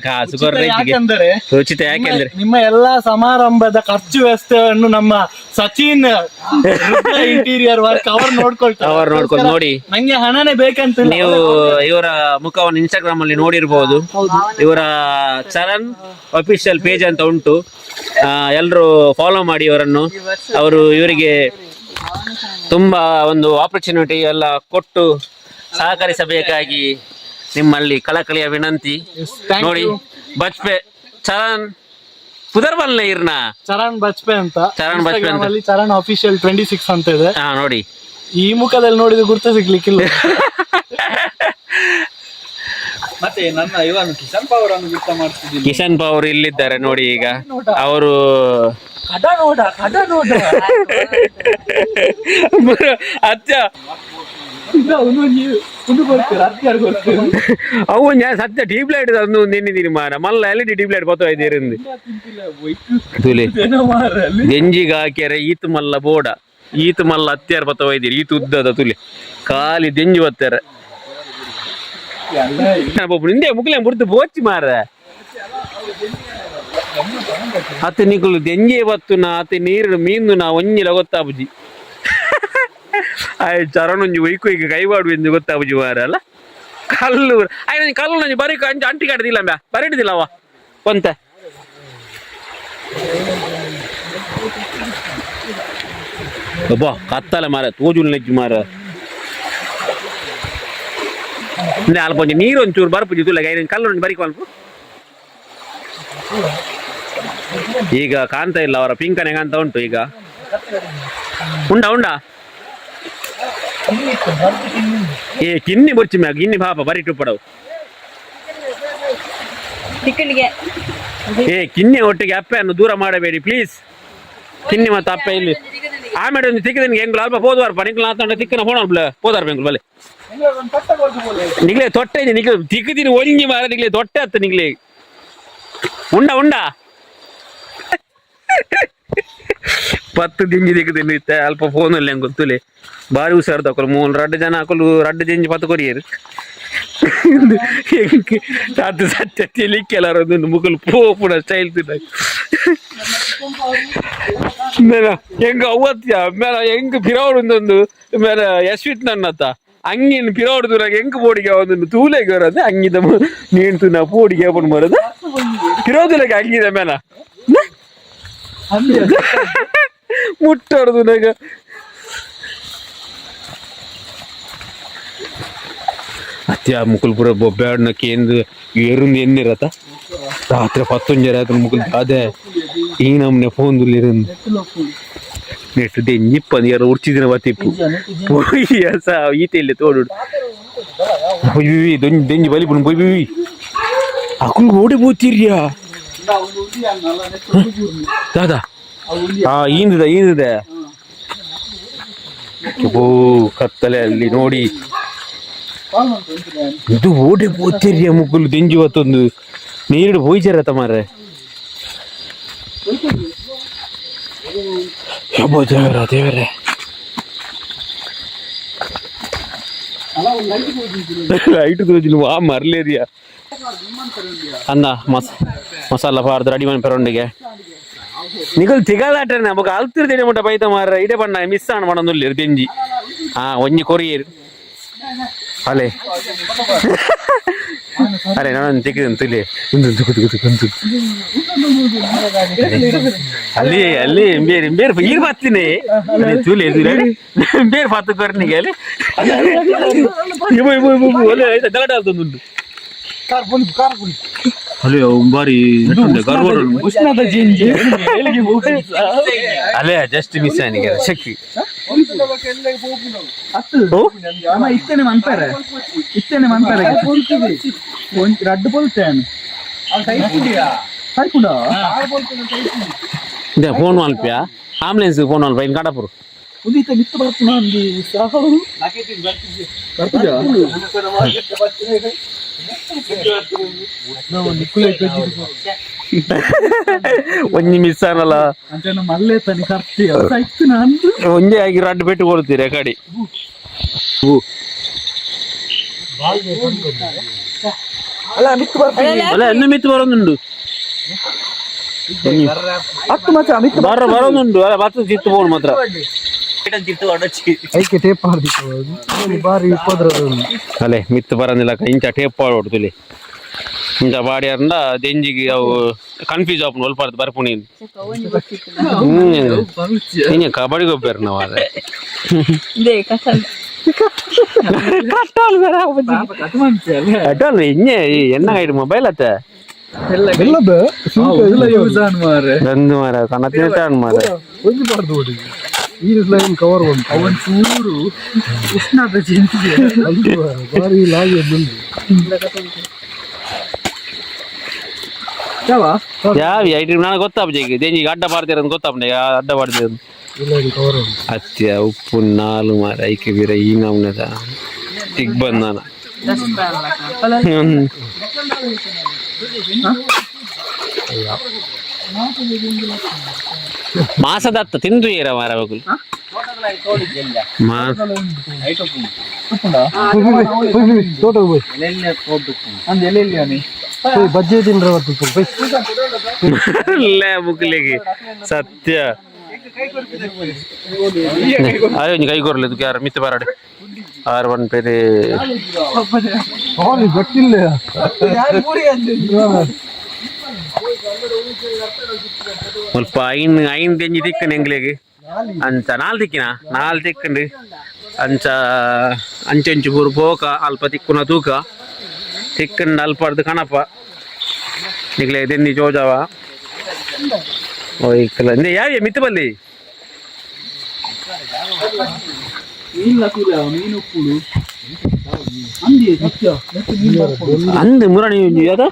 [SPEAKER 1] ಕಾಸು ಕೊರ್ರೆ.
[SPEAKER 2] ಯಾಕಂದರೆ
[SPEAKER 1] ಉಚಿತ ಯಾಕೆಂದ್ರೆ
[SPEAKER 2] ನಿಮ್ಮ ಎಲ್ಲಾ ಸಮಾರಂಭದ ಖರ್ಚು ವ್ಯವಸ್ಥೆಯನ್ನು ನಮ್ಮ ಸಚಿನ್ ಇಂಟೀರಿಯರ್ ವರ್ಕ್ ಅವರು ನೋಡ್ಕೊಳ್ತಾರೆ.
[SPEAKER 1] ಅವರು ನೋಡ್ಕೊಂಡು ನೋಡಿ.
[SPEAKER 2] ನಂಗೆ ಹಣನೇ ಬೇಕಂತ.
[SPEAKER 1] ನೀವು ಇವರ ಮುಖವನ್ನು ಇನ್ಸ್ಟಾಗ್ರಾಮ್ ಅಲ್ಲಿ ನೋಡಿರ್ಬೋದು. ಇವರ ಚರಣ್ ಅಫಿಷಿಯಲ್ ಪೇಜ್ ಅಂತ ಉಂಟು. ಎಲ್ಲರೂ ಫಾಲೋ ಮಾಡಿ ಇವರನ್ನು. ಅವರು ಇವರಿಗೆ ತುಂಬಾ ಒಂದು ಆಪರ್ಚುನಿಟಿ ಎಲ್ಲ ಕೊಟ್ಟು ಸಹಕರಿಸಬೇಕಾಗಿ ನಿಮ್ಮಲ್ಲಿ ಕಳಕಳಿಯ ವಿನಂತಿ. ನೋಡಿ, ಬಜ್ಪೆ ಚರಣ್ ಪುದರ್ಬಲ್ನ ಇರ್ನ.
[SPEAKER 2] ಚರಣ್ ಬಜ್ಪೆ ಅಂತ.
[SPEAKER 1] ಚರಣ್ ಬಜ್ಪೆ ಅಂತ.
[SPEAKER 2] Instagram ಅಲ್ಲಿ ಚರಣ್ ಅಫಿಷಿಯಲ್ 26 ಅಂತ ಇದೆ.
[SPEAKER 1] ಹಾ, ನೋಡಿ.
[SPEAKER 2] ಈ ಮುಖದಲ್ಲಿ ನೋಡಿದ್ರೆ ಗುರ್ತು ಸಿಗ್ಲಿಕ್ಕಿಲ್ಲ.
[SPEAKER 5] ಮತ್ತೆ ನನ್ನ ಇವನು ಕಿಶನ್ ಪಾವರ್ ಅನ್ನು ಗುರ್ತ ಮಾಡ್ತಿದ್ದೀನಿ.
[SPEAKER 1] ಕಿಶನ್ ಅವರು ಇಲ್ಲಿದ್ದಾರೆ ನೋಡಿ ಈಗ ಅವರು.
[SPEAKER 5] ಕಡ ನೋಡ, ಕಡ ನೋಡ.
[SPEAKER 1] ಅತ್ಯ.
[SPEAKER 5] ಒಂದು ಕೊಡ್ತೀರ, ಹತ್ತು ಕೊಡ್ತೀರ.
[SPEAKER 1] ಅವು ഞാൻ ಸತ್ಯ ಟ್ಯೂಬ್ ಲೈಟ್ ತಂದು ನಿನ್ನಿದ್ದೀನಿ ಮಾರ ಮಲ್ಲ L D tube light ಬತ್ತೋ ಇದ್ದೀರಿಂದ ತುಲೆ. ಗಂಜಿಗೆ ಹಾಕ್ಯಾರೆ. ಈತು ಮಲ್ಲ ಬೋಡ, ಈತು ಮಲ್ಲ ಹತ್ಯಾರ ಬತ್ತವ ಇದ್ದೀರಿ. ಈತು ಉದ್ದದ ತುಲೆ ಖಾಲಿ ದೆಂಜಿ ಬತ್ತಾರೆ ಹಿಂದೆ ಮುಕ್ಲೆ ಮುರ್ದು ಬೋಚಿ ಮಾರ. ಅತ್ತ ನಿಕುಲು ದೆಂಜಿ ಬತ್ತುನ ಅತ್ತ ನೀರು ಮೀನು ನಾ ಒಂಜಿಲ ಗೊತ್ತಾಬುಜಿ. ಆಯ್ ಚರಣೊಂಜಿ ಒಯ್ಕು ಈಗ ಕೈವಾಡು ಎಂದು ಗೊತ್ತಾಬುಜಿ ಮಾರ. ಅಲ್ಲ, ಕಲ್ಲು ಆಯ್ತು, ಕಲ್ಲು ನಂಜಿ ಬರೀ ಅಂಚ ಅಂಟಿ ಕಾಡ್ದಿಲ್ಲ ಅಂಬ ಬರೀಡುದಿಲ್ಲ ಅವ ಒಂತೆ. ಅಬ್ಬಾ, ಕತ್ತಲೆ ಮಾರ, ತೋಜುಲ್ ನೆಜ್ಜು ಮಾರ. ಅಲ್ಪ ಒಂಜಿ ನೀರು ಒಂಚೂರು ಬರ್ಪುಜಿ ತುಲೆ. ಕಲ್ಲು ಒಂಜಿ ಬರಿಕ್ ಅಲ್ಪ. ಈಗ ಕಾಣ್ತಾ ಇಲ್ಲ, ಅವರ ಪಿಂಕನೆ ಕಾಣ್ತಾ ಉಂಟು ಈಗ. ಉಂಡಾ ಉಂಡಾ? ಏ ಕಿನ್ನಿ ಬೊರ್ಚಿ ಮ್ಯಾಗ ಗಿನ್ನಿ ಪಾಪ ಬರಿ ಟುಪ್ಪಡವು.
[SPEAKER 4] ತಿಕ್ಕಣಿಗೆ.
[SPEAKER 1] ಏ ಕಿನ್ನಿ ಒಟ್ಟಿಗೆ ಅಪ್ಪೆಯನ್ನು ದೂರ ಮಾಡಬೇಡಿ ಪ್ಲೀಸ್. ಕಿನ್ನಿ ಮತ್ತು ಅಪ್ಪೆ ಇಲ್ಲಿ ಆಮೇಲೆ ಒಂದು ತಿಕ್ಕಿದ ಎಂಗ್ಲು ಅಲ್ಪ ಪೋದವಾರಪ್ಪ ನಿಂಗ್ಲು ಆತಂಡ ತಿಕ್ಕನ ಫೋನ್ ಪೋದಾರ ಬೆಂಗ್ಳು ಬಲೆ ನಿಗ್ಲೆ ತೊಟ್ಟೆ ಇದೆ. ನಿಗ್ಲೆ ತಿಕ್ಕದಿನಿ ಒಂಜಿ ಮಾರ ನಿಗ್ಲೆ ತೊಟ್ಟೆ ಅತ್ತ ನಿಗ್ಲೆ. ಉಂಡ ಉಂಡ ಪತ್ತು ದಿಂಜಿ ದಿಕ್ಕದಿನಿ ಇತ್ತೆ ಅಲ್ಪ ಫೋನ್ ಅಲ್ಲಿ ಹೆಂಗ್ ಗೊತ್ತುಲೆ. ಬಾರಿ ಹುಷಾರು ತಕೊಲು ಮೂಲು ರಡ್ಡು ಜನ ಹಾಕಲು ರಡ್ಡು ದಿಂಜಿ ಪತ್ತು ಕೊರಿಯರು. ಅದು ಸತ್ಯ ತಿಳಿಕೆಲ್ಲರ ಒಂದು ಮುಗುಲು ಪೋಪುನ ಸ್ಟೈಲ್ ತಿನ್ನ ಮೇಲ ಹೆಂಗ ಅವ್ವತ್ಯ ಮೇಲ ಹೆಂಗ್ ಪಿರವಡು ಒಂದೊಂದು ಮೇಲ ಯಶ್ವಿತ್ ನನ್ನತ್ತ ಅಂಗಿನ ಪಿರವಡು ದೂರಾಗ ಹೆಂಗ್ ಬೋಡಿಗೆ ಒಂದೊಂದು ತೂಲೆಗೆ ಬರೋದು ಅಂಗಿದ ನೀನು ತುನ ಪೋಡಿಗೆ ಓಪನ್ ಬರೋದು ಪಿರೋದುಲಗೆ ಅಂಗಿದ ಮೇಲ ಮುಟ್ಟಾಡ್ದು ನಾಗ. ಅತ್ಯ ಮುಕುಲ್ಪುರ ಬೊಬ್ಬಾಡ್ನ ಕೇಂದ್ರ ಏರುಂದು ಎನ್ನಿರತ ರಾತ್ರಿ ಪತ್ತೊಂಜರ ರಾತ್ರಿ ಮುಕುಲ್ ಅದೇ ಈ ನಮ್ನೆ ಫೋನ್ ದುಲ್ಲಿರಂದು ನೆಟ್ಟು ದೆಂಜಿಪ್ಪ ಏರ ಉರ್ಚಿದಿನ ಬತ್ತಿಪ್ಪು ಪೋಯಿ ಅಸ ಈತೆ ಇಲ್ಲಿ ತೋಡು ಪೊಯ್ ದೊಂಜಿ ದೆಂಜಿ ಬಲಿಪುಣ ಪೊಯ್ ಪೊಯ್ ಅಕುಲ್ ಓಡಿ ಪೋತಿರ್ಯಾ ದಾದಾ. ಹಾ ಈಂದಿದೆ ಈಂದಿದೆ. ಓ ಕತ್ತಲೆ ಅಲ್ಲಿ ನೋಡಿ ಇದು ಓಡಿ ಪೋತಿರ್ಯ ಮುಕ್ಕುಲು ದೆಂಜಿ ಬತ್ತೊಂದು ನೀರು ಪೋಯ್ಚಾರ ಮಾರ್ರೆ. ಯಬ್ಬೋ ದೇವರ ದೇವರೇ, ಲೈಟ್ ತೋಜಿನ ವಾ ಮರ್ಲೇರಿಯಾ ಅನ್ನ ಮಸ್ ಮಸಾಲ ಪಾರ್ದು ರೆಡಿ ಮಾಡಿ ಪೆರೊಂಡಿಗೆ ನಿಕಲ್ ತಿಗಲಾಟನೆ ಬೊಕ ಅಲ್ತಿರ್ ದೇನೆ ಮುಟ್ಟ ಬೈತ ಮಾರ್ರೆ. ಇಡೆ ಬಣ್ಣ ಮಿಸ್ ಆಣ ಮಾಡೊಂದುಲ್ಲೆರ್ ದೆಂಜಿ. ಹಾ ಒಂಜಿ ಕೊರಿಯರ್ ಅಲೆ ಅರೆ ನಾನು ತೆಗೆದು ತುಲಿ ಒಂದು ತುಕು ತುಕು ತುಕು ತುಕು. ಅಲ್ಲಿ ಅಲ್ಲಿ ಬೇರೆ ಬೇರೆ ಈರ್ ಬತ್ತೀನಿ ತುಲಿ ತುಲಿ ಬೇರೆ ಪತ್ತು ಕೊರ್ನಿಗೆ ಅಲ್ಲಿ ಇಬೋ ಇಬೋ ಇಬೋ ಇಬೋ ಒಳ್ಳೆ ಆಯ್ತಾ ಗಲಾಟೆ ಆಗ್ತದುಂಟು.
[SPEAKER 2] ಕಾರ್ ಪುಲಿ ಕಾರ್ ಪುಲಿ.
[SPEAKER 1] ಅಲ್ಲಿ ಬಾರಿ
[SPEAKER 5] ಉಷ್ಣದ ಜಿಂಜಿ.
[SPEAKER 1] ಅಲ್ಲೇ ಜಸ್ಟ್ ಮಿಸ್ ಆನಿಗೆ ಶಕ್ತಿ.
[SPEAKER 5] ಅಮ್ಮ ಇತ್ತೇನೆ ಮನ್ಪೆರೆ ಇತ್ತೇನೆ ಮನ್ಪೆರೆ ಒಂಜಿ ರಡ್ಡು ಪೊಲ್ತೇನೆ ಟೈಪುಡ.
[SPEAKER 1] ಇದೆ ಫೋನ್ ಮಲ್ಪಿಯಾ ಆಂಬುಲೆನ್ಸ್ ಫೋನ್ ಮಲ್ಪ ಇನ್ ಕಡಪುರು.
[SPEAKER 5] ಉದಿತ ಮಿತ್ತು ಬರ್ಪುನ ಅಂದಿ ಸಾವು ಬರ್ಪುಜ.
[SPEAKER 1] ಒಂಜಿ ಮಿಸ್ ಆನಲ್ಲ.
[SPEAKER 5] ಅಂಚನೆ ಮಲ್ಲೆ ತನಿ ಕರ್ತಿ ಸೈತ್ ನಂದು.
[SPEAKER 1] ಒಂಜೇ ಆಗಿ ರಡ್ಡು ಪೆಟ್ಟು ಕೊಡ್ತೀರಿ ಕಡಿ.
[SPEAKER 5] ಅಲ್ಲ ಮಿತ್ತು ಬರ್ಪುಜ.
[SPEAKER 1] ಅಲ್ಲ ಎನ್ನು ಮಿತ್ತು ಬರೋದುಂಡು.
[SPEAKER 5] ಹತ್ತು ಮಚ ಮಿತ್ತು.
[SPEAKER 1] ಬರ ಬರೋದುಂಡು ಅಲ್ಲ ಬತ್ತು ತಿತ್ತು ಬೋನು ಮಾತ್ರ.
[SPEAKER 3] ಐಕೆ ಟೇಪ್ ಮಾಡ್ದಿತ್ತು ಬಾರಿ ಉಪದ್ರವ.
[SPEAKER 1] ಅಲೆ ಮಿತ್ತು ಬರಂದಿಲ್ಲ ಇಂಚ ಟೇಪ್ ಪಾಡೋಡು ತುಲಿ ಇಂಚ ಬಾಡಿಯಾರಂಡ ದೆಂಜಿಗೆ ಅವು ಕನ್ಫ್ಯೂಸ್ ಆಪುಂಡು ಒಲ್ಪಾರ್ದು ಬರ್ಪುಣಿ. ಹ್ಮ್ ಹಿಂಗೆ ಕಬಡ್ಡಿ ಗೊಬ್ಬರ ನಾವು ಅದೇ.
[SPEAKER 4] ಇದೇ ಕಸಲ್.
[SPEAKER 1] ಕಟ್ಟಾಲ್ ಬೇಡ. ಕಟ್ಟಾಲ್ ಹಿಂಗೆ ಎನ್ನ ಐಡು ಮೊಬೈಲ್ ಅತ್ತ.
[SPEAKER 3] ಎಲ್ಲದ
[SPEAKER 5] ಯೂಸ್ ಆನ್ ಮಾರ್ರೆ.
[SPEAKER 1] ಗಂದು ಮಾರ ಕಣ್ಣ ತಿಂತಾನ್ ಮಾರ.
[SPEAKER 3] ಒಂಜಿ ಬಾರ್ದು ನೋಡಿ ಈ ಲೈನ್ ಕವರ್ ಉಂಟು.
[SPEAKER 5] ಅವನ್ ಚೂರು ಉಷ್ಣದ ಜಿಂಜಿ.
[SPEAKER 3] ಅದು ಬಾರಿ ಲಾಗಿ ಬಂದು.
[SPEAKER 5] ಯಾವ
[SPEAKER 1] ಯಾವ ಐಟಮ್ ನನಗೆ ಗೊತ್ತಾಪುಜ ಈಗ ದೆಂಜಿಗೆ ಅಡ್ಡ ಪಾಡ್ತೀರ ಅಂತ ಗೊತ್ತಾಪುಂಡ ಅಡ್ಡ ಪಾಡ್ತೀರ.
[SPEAKER 3] ಈ ಲೈನ್ ಕವರ್ ಉಂಟು.
[SPEAKER 1] ಅತ್ಯ ಉಪ್ಪು ನಾಲು ಮಾರ ಐಕೆ ಬೀರ ಈ ನಮ್ನದ ದಿಗ್ಬಂಧನ. ಹ್ಮ್. ಮಾಸದತ್ತ ತಿಂದು ಏರ ಮಾರ ಬಗುಲ್ ಮಾಸ.
[SPEAKER 3] ತೋಟಕ್ಕೆ ಹೋಯ್.
[SPEAKER 5] ಅಂದ್ ಎಲ್ಲೆಲ್ಲಿ ಅನಿ.
[SPEAKER 3] ಹೋಯ್ ಬಜ್ಜೆ ತಿಂದ್ರೆ ಬರ್ತದೆ ಹೋಯ್.
[SPEAKER 1] ಅಲ್ಲೇ ಬುಕ್ಲಿಗೆ ಸತ್ಯ ಅರೆ ಒಂಜಿ ಕೈ ಕೊರ್ಲಿ ಇದಕ್ಕೆ ಯಾರು ಮಿತ್ತು ಬರಾಡೆ ಆರು ಒನ್ ಪೇರೆ.
[SPEAKER 3] ಸಾರಿ ಗೊತ್ತಿಲ್ಲ.
[SPEAKER 1] ಸ್ವಲ್ಪ ಐನ್ ಐನ್ ದೆಂಜಿ ತಿಕ್ಕನ ಎಂಗ್ಲಿಗೆ ಅಂಚ ನಾಲ್ ತಿಕ್ಕಿನ ನಾಲ್ ತಿಕ್ಕಂಡು ಅಂಚ ಅಂಚೆಂಚು ಪೂರು ಪೋಕ ಅಲ್ಪ ತಿಕ್ಕುನ ತೂಕ ತಿಕ್ಕಂಡು ಅಲ್ಪರ್ದು ಕಣಪ ನಿಗ್ಲೆ ದೆಂದಿ ಜೋಜಾವ. ಓಯ್ಕಲ್ಲ ಇಂದೆ ಯಾವ ಮಿತ್ತು ಬಲ್ಲಿ ಅಂದ್ ಮುರಾಣಿ ಯಾವ್ದ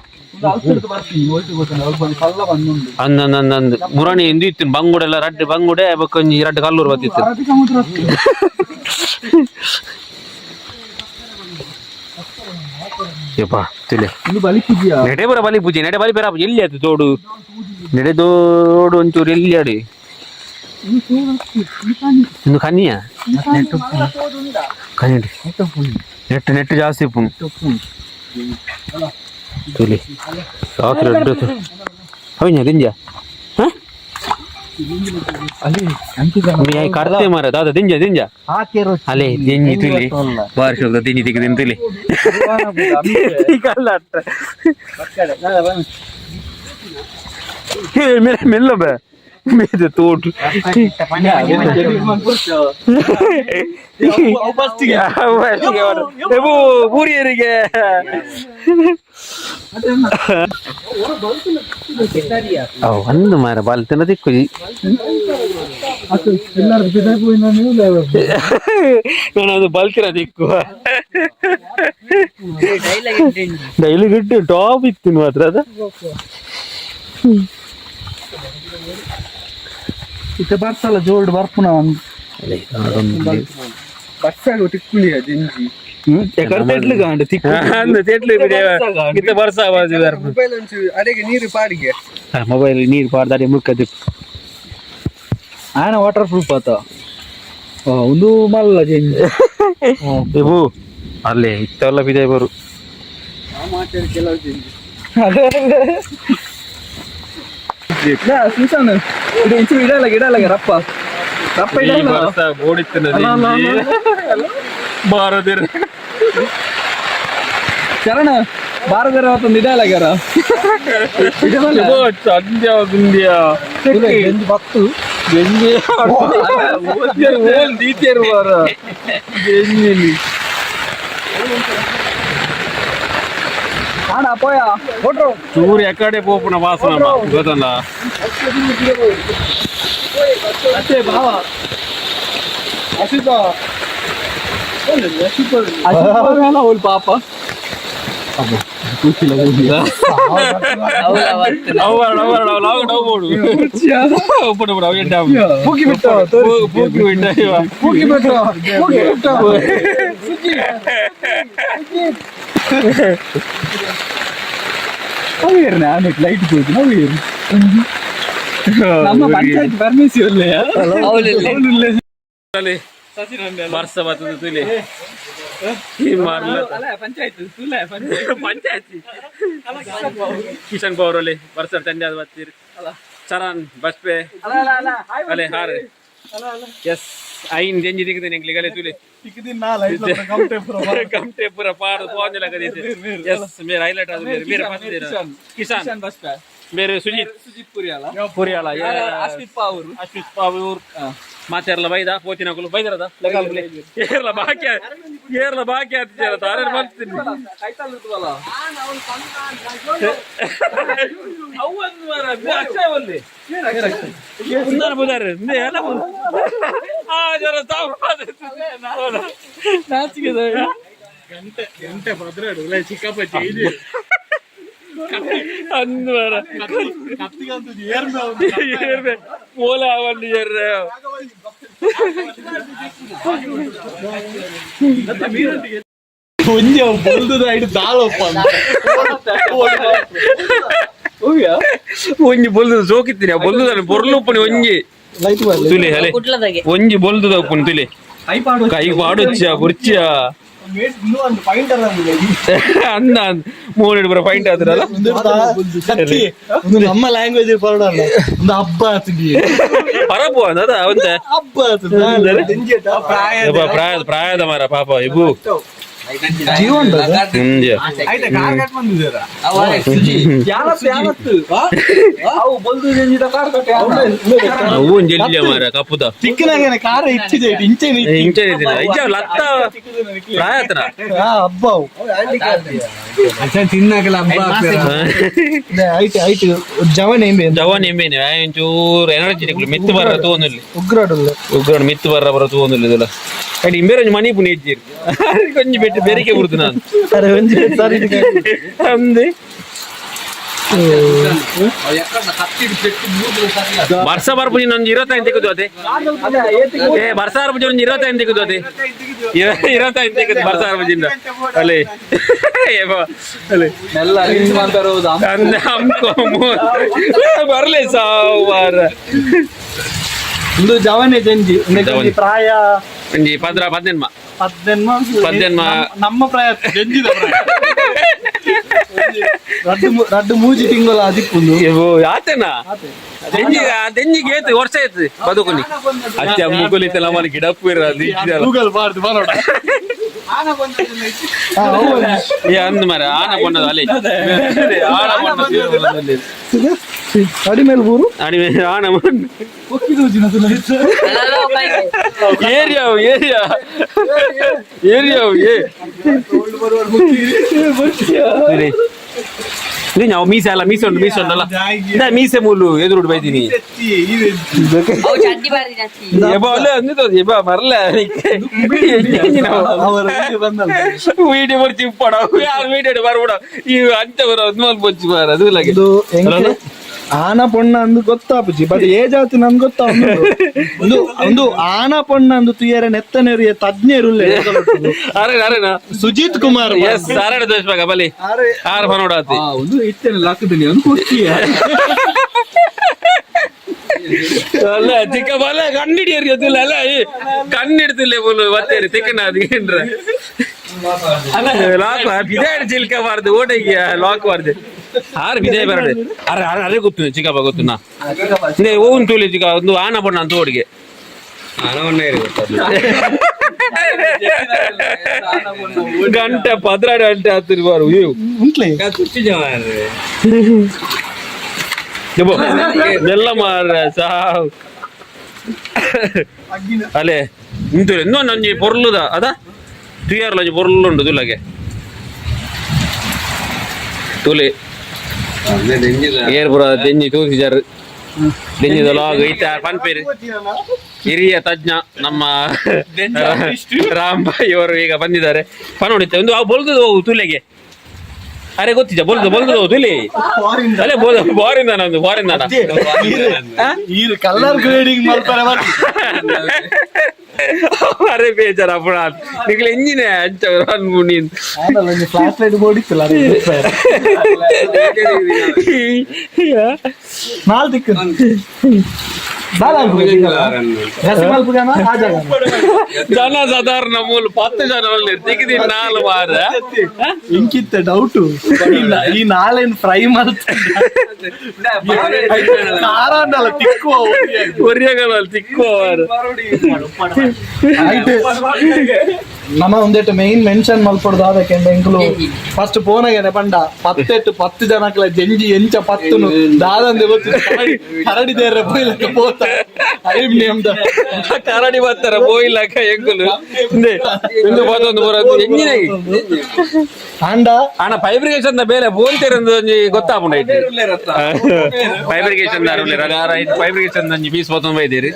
[SPEAKER 1] ಅಂದ್ ಅಂದ್ ಅಂದ್ ಅಂದ್ ಮುರಾಣಿ ಇಂದು ಇತ್ತು ಬಂಗುಡೆ ಎಲ್ಲ ರಡ್ಡು ಬಂಗುಡೆ ಬೊಕ್ಕ ಒಂಜಿ ರಡ್ಡು ಕಲ್ಲೂರು ಬತ್ತಿತ್ತು. ಯಪ್ಪ ತಿಳಿ ನೆಡೆ ಬರ ಬಲಿ ಪೂಜೆ ನೆಡೆ ಬಲಿ ಬೇರ ಎಲ್ಲಿ ಆಯ್ತು ತೋಡು ನೆಡೆ ತೋಡು ಒಂಚೂರು ಎಲ್ಲಿ ಆಡಿ ಇನ್ನು ಕನ್ನಿಯ ಕನ್ನಿ ನೆಟ್ಟು ನೆಟ್ಟು ಜಾಸ್ತಿ ಇಪ್ಪು ತುಲಿ ರಾತ್ರಿ ಅಡ್ಡ ಹೌದಾ ದಿಂಜ ಕರ್ತೆ ಮಾರ ದಾದ ದಿಂಜ ದಿಂಜ ಅಲೆ ದಿಂಜಿ ತುಲಿ ಬಾರಿ ಶೋಕ ದಿಂಜಿ ತಿಕ್ಕಿದ್ದೀನಿ ತುಲಿ ಮೆಲ್ಲ ಬೇ ಮೇದೆ ತೋಟು ಪೂರಿಯರಿಗೆ ಒಂದು ಮಾರ ಬಾಲ್ ತಿನ್ನದಿಕ್ಕು. ನಾನು ಅದು ಬಲ್ತಿರ ದಿಕ್ಕು ಡೈಲಿ ಗಿಟ್ಟು ಟಾಪ್ ಇತ್ತು ಮಾತ್ರ ಅದ.
[SPEAKER 2] ಇತ್ತೆ ಬರ್ಸಲ್ಲ ಜೋರ್ಡ್ ಬರ್ಪುನ ಬರ್ಸಾಗ ತಿಕ್ಕುಳಿಯ ಜಿಂಜಿ.
[SPEAKER 5] ಮೊಬೈಲ್ ಒಂಚೂರು ಅಡೆಗೆ ನೀರು ಪಾಡಿಗೆ.
[SPEAKER 1] ಮೊಬೈಲ್ ನೀರು ಪಾಡ್ದಾಡಿ ಮುಕ್ಕದು.
[SPEAKER 2] ಆನ ವಾಟರ್ ಪ್ರೂಫ್ ಆತ ಒಂದು ಮಲ್ಲ ಜಿಂಜಿ.
[SPEAKER 1] ಇವು ಅಲ್ಲೇ ಇತ್ತಲ್ಲ ಬಿದೆ ಬರು.
[SPEAKER 5] ಇಡಲ್ಲ ಇಡಲ್ಲ ರಪ್ಪ ರಪ್ಪ ಇಡಲ್ಲ.
[SPEAKER 1] ಬಾರದಿರ.
[SPEAKER 5] ಶರಣ ಬಾರದರ ಒಂದು ಇಡಲ್ಲ ಗ್ಯಾರ.
[SPEAKER 3] ಬತ್ತು.
[SPEAKER 1] ಚೂರು ಎಕಡೆ ಪೋಪುನ ವಾಸನ ಗೊತ್ತಲ್ಲ.
[SPEAKER 5] ಅತ್ತೆ ಭಾವ ಅಶುಭ ಅಶುಭ ಪಾಪ.
[SPEAKER 2] ಪೂಕಿ ಬಿಟ್ಟು ಪೂಕಿ ಬಿಟ್ಟು ಪೂಕಿ ಬಿಟ್ಟು.
[SPEAKER 5] ಲೈಟ್ ಹೋಯ್ತು ನಾವು. ನಮ್ಮ ಪಂಚಾಯತ್ ಪರ್ಮಿಷನ್
[SPEAKER 1] ಬರ್ಸ ಬರ್ತದೆ ತುಲಿ ಈ ಮಾರ್ಲ.
[SPEAKER 5] ಪಂಚಾಯತ್
[SPEAKER 1] ಪಂಚಾಯತಿ ಕಿಶನ್ ಪವರ್ ಅಲ್ಲಿ ಬರ್ಸ ತಂದೆ ಅದು ಬರ್ತೀರಿ ಚರಣ್ ಬಸ್ಪೆ ಅಲೆ ಹಾರೆ ಎಸ್ ಐನ್ ಜಂಜಿ ದಿಕ್ಕದೆ ಎಂಗ್ಲಿಗೆ ಅಲೆ ತುಲಿ ಕಮ್ಟೆ ಪೂರ ಪಾಡು ತೋಂಜಲ ಕದೀತೆ ಎಸ್ ಮೇರೆ ಹೈಲೈಟ್ ಅದು ಮೇರೆ ಮೇರೆ ಫಸ್ಟ್ ಕಿಶಾನ್
[SPEAKER 5] ಬಸ್
[SPEAKER 1] ಮೇರೆ ಸುಜಿತ್
[SPEAKER 5] ಸುಜಿತ್ ಪುರಿಯಾಲ
[SPEAKER 1] ಪುರಿಯಾಲ
[SPEAKER 5] ಅಶ್ವಿತ್ ಪಾವೂರು
[SPEAKER 1] ಅಶ್ವಿತ್ ಪಾವೂರ್ ಮಾತೆರ್ಲ ಬೈದ ಪೋತಿನಕುಲು ಬೈದರದ ಏರ್ಲ ಬಾಕಿ ಏರ್ಲ ಬಾಕಿ ಆತಿಜರ ತಾರೇರ್ ಮಾಡ್ತೀನಿ.
[SPEAKER 5] ಕೈತಾಲ್ ಇರ್ತದಲ್ಲ.
[SPEAKER 1] ಅವ್ವೊಂದು ಮಾರ ಅಕ್ಷಯ ಒಲ್ಲಿ ಸುಂದರ ಬುದಾರೆ ಎಲ್ಲ ಆ ಜರ ತಾವು.
[SPEAKER 5] ನಾಚಿಕೆ.
[SPEAKER 2] ಗಂಟೆ ಗಂಟೆ ಭದ್ರಡು ಚಿಕ್ಕಪ್ಪ ಇದು.
[SPEAKER 1] ಅಂದು ಮಾರ.
[SPEAKER 2] ಕತ್ತಿಗಂತದ್ದು ಏರ್ಮೆ.
[SPEAKER 1] ಏರ್ಬೆ ಓಲಾ ಒಂದು ಏರ್ರೆ.
[SPEAKER 2] ಒಂಜಿ ಬೊಲ್ದುದ ಐಡು ದಾಳಪ್ಪ.
[SPEAKER 1] ಒಂಜಿ ಬೊಲ್ದು ಸೋಕಿತ್ತೀನಿ ಬೊಲ್ದು ಬೊರ್ಲು ಉಪ್ಪುನಿ ಒಂಜಿ ತುಲಿ ಅಲೆ.
[SPEAKER 4] ಕುಡ್ಲದಾಗೆ.
[SPEAKER 1] ಒಂಜಿ ಬೊಲ್ದುದ ಉಪ್ಪುನಿ ತುಲಿ ಕೈ ಪಾಡುಚ್ಚಿಯ ಕುರ್ಚಿಯ ಅಂದ ಮೂರು ಬರ ಪಾಯಿಂಟ್ ಆದ್ರಲ್ಲ.
[SPEAKER 2] ಒಂದು ನಮ್ಮ ಲ್ಯಾಂಗ್ವೇಜ್ ಪರಡಲ್ಲ ಒಂದು ಹಬ್ಬ ಆತುಂಡಿ.
[SPEAKER 1] ಪರಪು ಅಂದ ಅವಂತೆ.
[SPEAKER 2] ಹಬ್ಬ ಆತು.
[SPEAKER 1] ಪ್ರಾಯದ ಪ್ರಾಯದ ಮಾರ ಪಾಪ ಇಬು.
[SPEAKER 5] ಆಯ್ತಾ ಕಾರ್ ಕಟ್ ಬಂದಿದ್ದೀರಾ ಯಾವತ್ತು ಯಾವತ್ತು ಅವು ಬೊಲ್ದು ಜಂಜಿದ ಕಾರ್ ಕಟ್.
[SPEAKER 1] ಹೂವಿನ ಜೆಲ್ಲಿಯ ಮಾರ ಕಪ್ಪುದ.
[SPEAKER 2] ಚಿಕ್ಕನಾಗೇನೆ ಕಾರ ಇಚ್ಚಿದೆ ಇಂಚೆ.
[SPEAKER 1] ಇಂಚೆ ಇದ್ದಿಲ್ಲ. ಇಜ್ಜ ಲತ್ತ ಪ್ರಾಯತನ.
[SPEAKER 2] ಹಬ್ಬ ಅವು.
[SPEAKER 5] ತಿನ್ನಕಲ ಹಬ್ಬ.
[SPEAKER 2] ಐಟ್ ಐಟ್ ಜವನ್ ಏಂಬೆ.
[SPEAKER 1] ಜವಾನ್ ಎಂಬೇನೆ ಒಂಚೂರು ಎನರ್ಜಿ ಮಿತ್ತು ಬರ್ರ ತೂವೊಂದುಲ್ಲೆ.
[SPEAKER 2] ಉಗ್ರಾಡುಲ್ಲ.
[SPEAKER 1] ಉಗ್ರಡು ಮಿತ್ತು ಬರ್ರ ಬರ ತೂವೊಂದುಲ್ಲೆ. ಇದೆಲ್ಲ ಅಡಿ ಇಂಬೇರೆ ಒಂಜಿ ಮನಿ ಪುಣಿ ಇಜ್ಜಿರ್ ಕೊಂಚ ಬೆಟ್ಟು ಬೆರಿಕೆ ಬುಡ್ದು ನಾನು.
[SPEAKER 2] ಅರೆ ಒಂಜಿ ಸರಿ.
[SPEAKER 1] ಅಂದೆ ವರ್ಷ ಬರ್ಪುಜಿ ಒಂಜಿ 25 ತೆಗೆದು ಅದೇ. ಏ ವರ್ಷ ಬರ್ಪುಜಿ ಒಂಜಿ 25 ತೆಗೆದು ಅದೇ, 25 ತೆಗೆದು ವರ್ಷ ಬರ್ಪುಜಿಂದ ಅಲ್ಲಿ ಏ ಬಾ, ಅಲ್ಲಿ
[SPEAKER 5] ಎಲ್ಲ ರೀಲ್ಸ್ ಮಾಡ್ತಾ ಇರೋದು.
[SPEAKER 1] ಅಂದೆ ಅಮ್ಕೊ ಬರ್ಲಿ ಸಾವು ಮಾರ್ರೆ.
[SPEAKER 2] ಒಂದು ಜವನೆ ಜಂಜಿ ಉಂದೆಕ್ ಒಂಜಿ
[SPEAKER 1] ಜವನೆ.
[SPEAKER 2] ಪ್ರಾಯ
[SPEAKER 1] ಒಂಜಿ ಪದ್ರ ಪದ್ನೆನ್ಮ.
[SPEAKER 2] ಪದ್ದೆನ್ಮ.
[SPEAKER 1] ಪದ್ದೆನ್ಮ.
[SPEAKER 2] ನಮ್ಮ ಪ್ರಾಯ ಜಂಜಿದ ಪ್ರಾಯ. ರಡ್ಡು ರಡ್ಡು ಮೂಜಿ ತಿಂಗಳ ಅದಿಪ್ಪುಂದು.
[SPEAKER 1] ಇವು ಆತೇನಾ ದೆಂಜಿ ದೆಂಜಿಗೆ ಏತು ವರ್ಷ ಆಯ್ತು ಬದುಕುನಿ ಅಚ್ಚ ಮುಗುಲಿತ್ತಲ್ಲ ಮನೆ ಗಿಡಪ್ಪು ಇರ.
[SPEAKER 2] ಗೂಗಲ್ ಬಾರ್ದು ಬರೋಣ.
[SPEAKER 1] ಏ ಅಂದ್ ಮಾರ್ರೆ, ಆನ ಬಣ್ಣದ ಅಲ್ಲಿ ಆನ ಬಣ್ಣದ.
[SPEAKER 2] ಅಡಿಮೇಲೆ ಬೂರು.
[SPEAKER 1] ಅಣಿಮೆ ಆನ ಬಣ್ಣ. Area area area ಏ ಸರಿ. ನೀನ್ ಅವು ಮೀಸೆ ಅಲ್ಲ, ಮೀಸೆ ಉಂಟು, ಮೀಸೆ ಉಂಟಲ್ಲ. ಇಂದಾ ಮೀಸೆ ಮೂಲು ಎದುರುಡು ಬೈದಿನಿ.
[SPEAKER 4] ಅವು ಚಡ್ಡಿ ಬಾರಿ ಜಾಸ್ತಿ.
[SPEAKER 1] ಎಬಾ ಅಲ್ಲ ಅಂದಿದ್ದು ಎಬಾ ಮರಲ.
[SPEAKER 2] ಅವರ ಬಂದಲ್ಲ.
[SPEAKER 1] ವೀಡಿಯೋ ಬರ್ಚಿ ಪಡ ಯಾರು ವೀಡಿಯೋ ಬರ್ಬಿಡ ಈ ಅಂಚ ಬರೋ ಅದ್ಮಾಲ್ ಬೊಚ್ಚಿ ಬಾರ ಅದು ಲಗೆ.
[SPEAKER 2] ಇದು ಎಂಕೆ ಆನ ಪೊಣ್ಣ ಅಂದು ಗೊತ್ತಾಪುಜಿ, ಬಟ್ ಏ ಜಾತಿ ನನ್ಗೆ ಗೊತ್ತಾ. ಒಂದು ಒಂದು ಆನ ಪೊಣ್ಣ ಅಂದು ತುಯರೆ ನೆತ್ತನೆರಿಯ ತಜ್ಞರುಲ್ಲೆ.
[SPEAKER 1] ಅರೆ ಅರೆನಾ.
[SPEAKER 2] ಸುಜಿತ್ ಕುಮಾರ್.
[SPEAKER 1] ಎಸ್ ಅರಡ ದೋಷ ಬಾಗ ಬಲಿ.
[SPEAKER 2] ಅರೆ.
[SPEAKER 1] ಆರ್ ಫನೋಡಾತಿ.
[SPEAKER 5] ಒಂದು ಇತ್ತೇನೆ ಲಾಕುದಿನಿ ಒಂದು ಖುಷಿ.
[SPEAKER 1] ಅಲ್ಲ ಚಿಕ್ಕ ಬಲ ಕಣ್ಣಿಡಿಯರಿ ಅದಿಲ್ಲ ಅಲ್ಲ ಈ ಕಣ್ಣಿಡ್ತಿಲ್ಲ ಬೋಲು ಬತ್ತೇರಿ ತಿಕ್ಕನ ಅದು ಏನ್ರ ಲಾಕ್ ಬಿದಾಯ ಚಿಲ್ಕ ಬಾರ್ದು ಓಟೆಗೆ ಲಾಕ್ ಬಾರ್ದು ಆರು ಬಿದಾಯ ಬರಡೆ ಅರೆ ಅರೆ ಅರೆ ಗೊತ್ತು ಚಿಕ್ಕಪ್ಪ ಗೊತ್ತು ನಾ ನೇ ಓನ್ ತೂಲಿ ಚಿಕ್ಕ ಒಂದು ಆನ ಬಣ್ಣ ಅಂತ ಓಡಿಗೆ. ಗಂಟೆ 12 ಗಂಟೆ ಹತ್ತಿರ ಬಾರು ಇವು.
[SPEAKER 2] ಉಂಟ್ಲೆ.
[SPEAKER 1] ಯಬ್ಬೋ, ಮೆಲ್ಲ ಮಾರ್ರೆ ಸಾವ್ ಅಲೆ ಇಂತು ಇನ್ನೊಂದು ಒಂಜಿ ಪೊರ್ಲುದ ಅದ ತುಯಾರ್ಲ ಒಂಜಿ ಪೊರ್ಲು ಉಂಡು ತುಲಗೆ ತುಲೆ ಏರ್ ಪುರ ದೆಂಜಿ ತೂಸಿಜಾರ್ ದೆಂಜಿದ ಲಾಗ್ ಐತ ಪನ್ಪೇರು ಹಿರಿಯ ತಜ್ಞ ನಮ್ಮ ರಾಂಬಾಯಿ ಅವರು ಈಗ ಬಂದಿದ್ದಾರೆ. ಪನೋಡಿತ್ತೆ ಒಂದು ಅವು ಬೊಲ್ದು ಹೋಗು ತುಲೆಗೆ. ಅರೆ ಗೊತ್ತಿದ್ದ ಬೊಲ್ದು ಬೊಲ್ದು ಹೋಗು ತುಲಿ ಅಲ್ಲೇ ಬೋದ ಬಾರಿಂದ ನಂದು ಬಾರಿಂದ.
[SPEAKER 2] ಈರು ಕಲರ್ ಗ್ರೇಡಿಂಗ್ ಮಾಡ್ತಾರೆ.
[SPEAKER 1] ಅರೆ ಬೇಜಾರ ಅಪ್ಪಣ ನಿಗ್ಲ ಎಂಜಿನ ಅಂಚ ಅನ್ಮುನಿ.
[SPEAKER 2] ಒಂಜಿ ಫ್ಲಾಶ್ ಲೈಟ್ ಬೋಡಿತ್ತಲ್ಲ ನಾಲ್ ದಿಕ್ಕು
[SPEAKER 1] ಜನ ಸಾಧಾರಣ ಮೂಲು 10 ಜನ ಒಳ್ಳೆ ತಿಗಿದಿ ನಾಲ್ ವಾರ.
[SPEAKER 2] ಇಂಕಿತ್ತ ಡೌಟ್ ಈ ನಾಳೆನ್ ಫ್ರೈ ಮಾಡ್ತಾರೆ ಖಾರ ಅನ್ನಲ್ಲ ತಿಕ್ಕುವ.
[SPEAKER 1] ಒರಿಯಗಲ ತಿಕ್ಕುವ ವಾರ.
[SPEAKER 2] ನಮ್ಮ ಒಂದೆಟ್ಟು ಮೈನ್ ಮೆನ್ಷನ್ ಮಲ್ಪಡ್ದು ಅದಕ್ಕೆ ಎಂಕುಲು ಫಸ್ಟ್ ಪೋನಗೇನೆ ಪಂಡ ಪತ್ತೆಟ್ಟು 10 ಜನಕ್ಲ ಜಂಜಿ ಎಂಚ ಪತ್ತುನು ದಾದಂದೆ ಗೊತ್ತು ಕರಡಿ ದೇರ್ರೆ ಪೋಯ್ಲಕ್ಕ ಪೋತ ಐಮ್ ನೇಮ್ದ.
[SPEAKER 1] ಕರಡಿ ಬರ್ತಾರ ಬೋಯ್ಲಕ್ಕ ಎಂಕುಲು ಇಂದೆ ಇಂದು ಪತ್ತೊಂದು ಬರೋದು ಎಂಜಿನಾಗಿ.
[SPEAKER 2] ಅಂಡ
[SPEAKER 1] ಅಣ್ಣ ಫೈಬ್ರಿಗೇಷನ್ the ಬೇಲೆ ಬೋಲ್ತೇರಂದು ಒಂಜಿ ಗೊತ್ತಾಪುಂಡು ಐತೆ ಫೈಬ್ರಿಗೇಷನ್ ಫೈಬ್ರಿಗೇಷನ್ ಒಂಜಿ ಪೀಸ್ ಪತ್ತೊಂದು ಬೈದಿರಿ.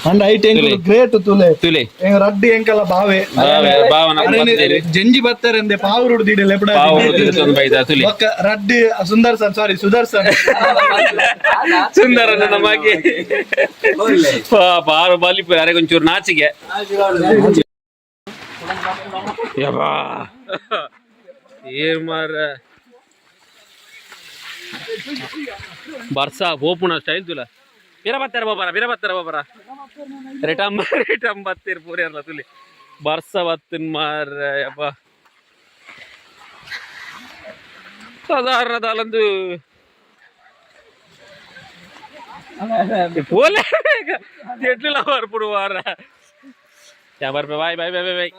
[SPEAKER 2] ಅಂಡ ಐಟ್ ಎಂಕುಲು ಗ್ರೇಟ್ ತುಲೆ.
[SPEAKER 1] ತುಲೆ.
[SPEAKER 2] ಎಂಗ್ ರಡ್ಡಿ ಎಂಕಲ ಬಾವೆ.
[SPEAKER 1] ಬಾವೆ, ಬಾವನ ಬತ್ತೇರಿ.
[SPEAKER 2] ಜಂಜಿ ಬತ್ತರೆಂದೆ ಪಾವುರುಡು ದಿಡಲೆ.
[SPEAKER 1] ಪಾವು ತಿರುತ್ತೊಂದು ಬೈದ ತುಲೆ.
[SPEAKER 2] ಬೊಕ್ಕ ರಡ್ಡಿ ಸುಂದರ್ಸನ್, ಸಾರಿ ಸುದರ್ಶನ್.
[SPEAKER 1] ಸುಂದರ ನಮಗೆ ಪಾಪ ಆರು ಬಲಿಪು ಅರೆಗೊಂಚೂರು ನಾಚಿಗೆ ಯಬ್ಬಾ ಏನ್ ಮಾರ ಬರ್ಸ ಪೋಪುನ ಸ್ಟೈಲ್ ತುಲ ಪಿರ ಬತ್ತಾರ ಬಾಬಾರ ಪಿರ ಬತ್ತಾರ ಬಾಬಾರ ರಿಟಮ್ ರಿಟಮ್ ಬತ್ತೀರ್ ಪೂರ್ಯಾರ್ಲ ತುಲಿ ಬರ್ಸ ಬತ್ತಿನ್ ಮಾರ ಯಬ್ಬ ಸಾಧಾರಣ ದಾಲಂದು ಪೋಲೆ ಎಟ್ಲಿಲ್ಲ ಬರ್ಪುಡು ವಾರ ಯಾ ಬರ್ಪೆ bye bye bye bye boy.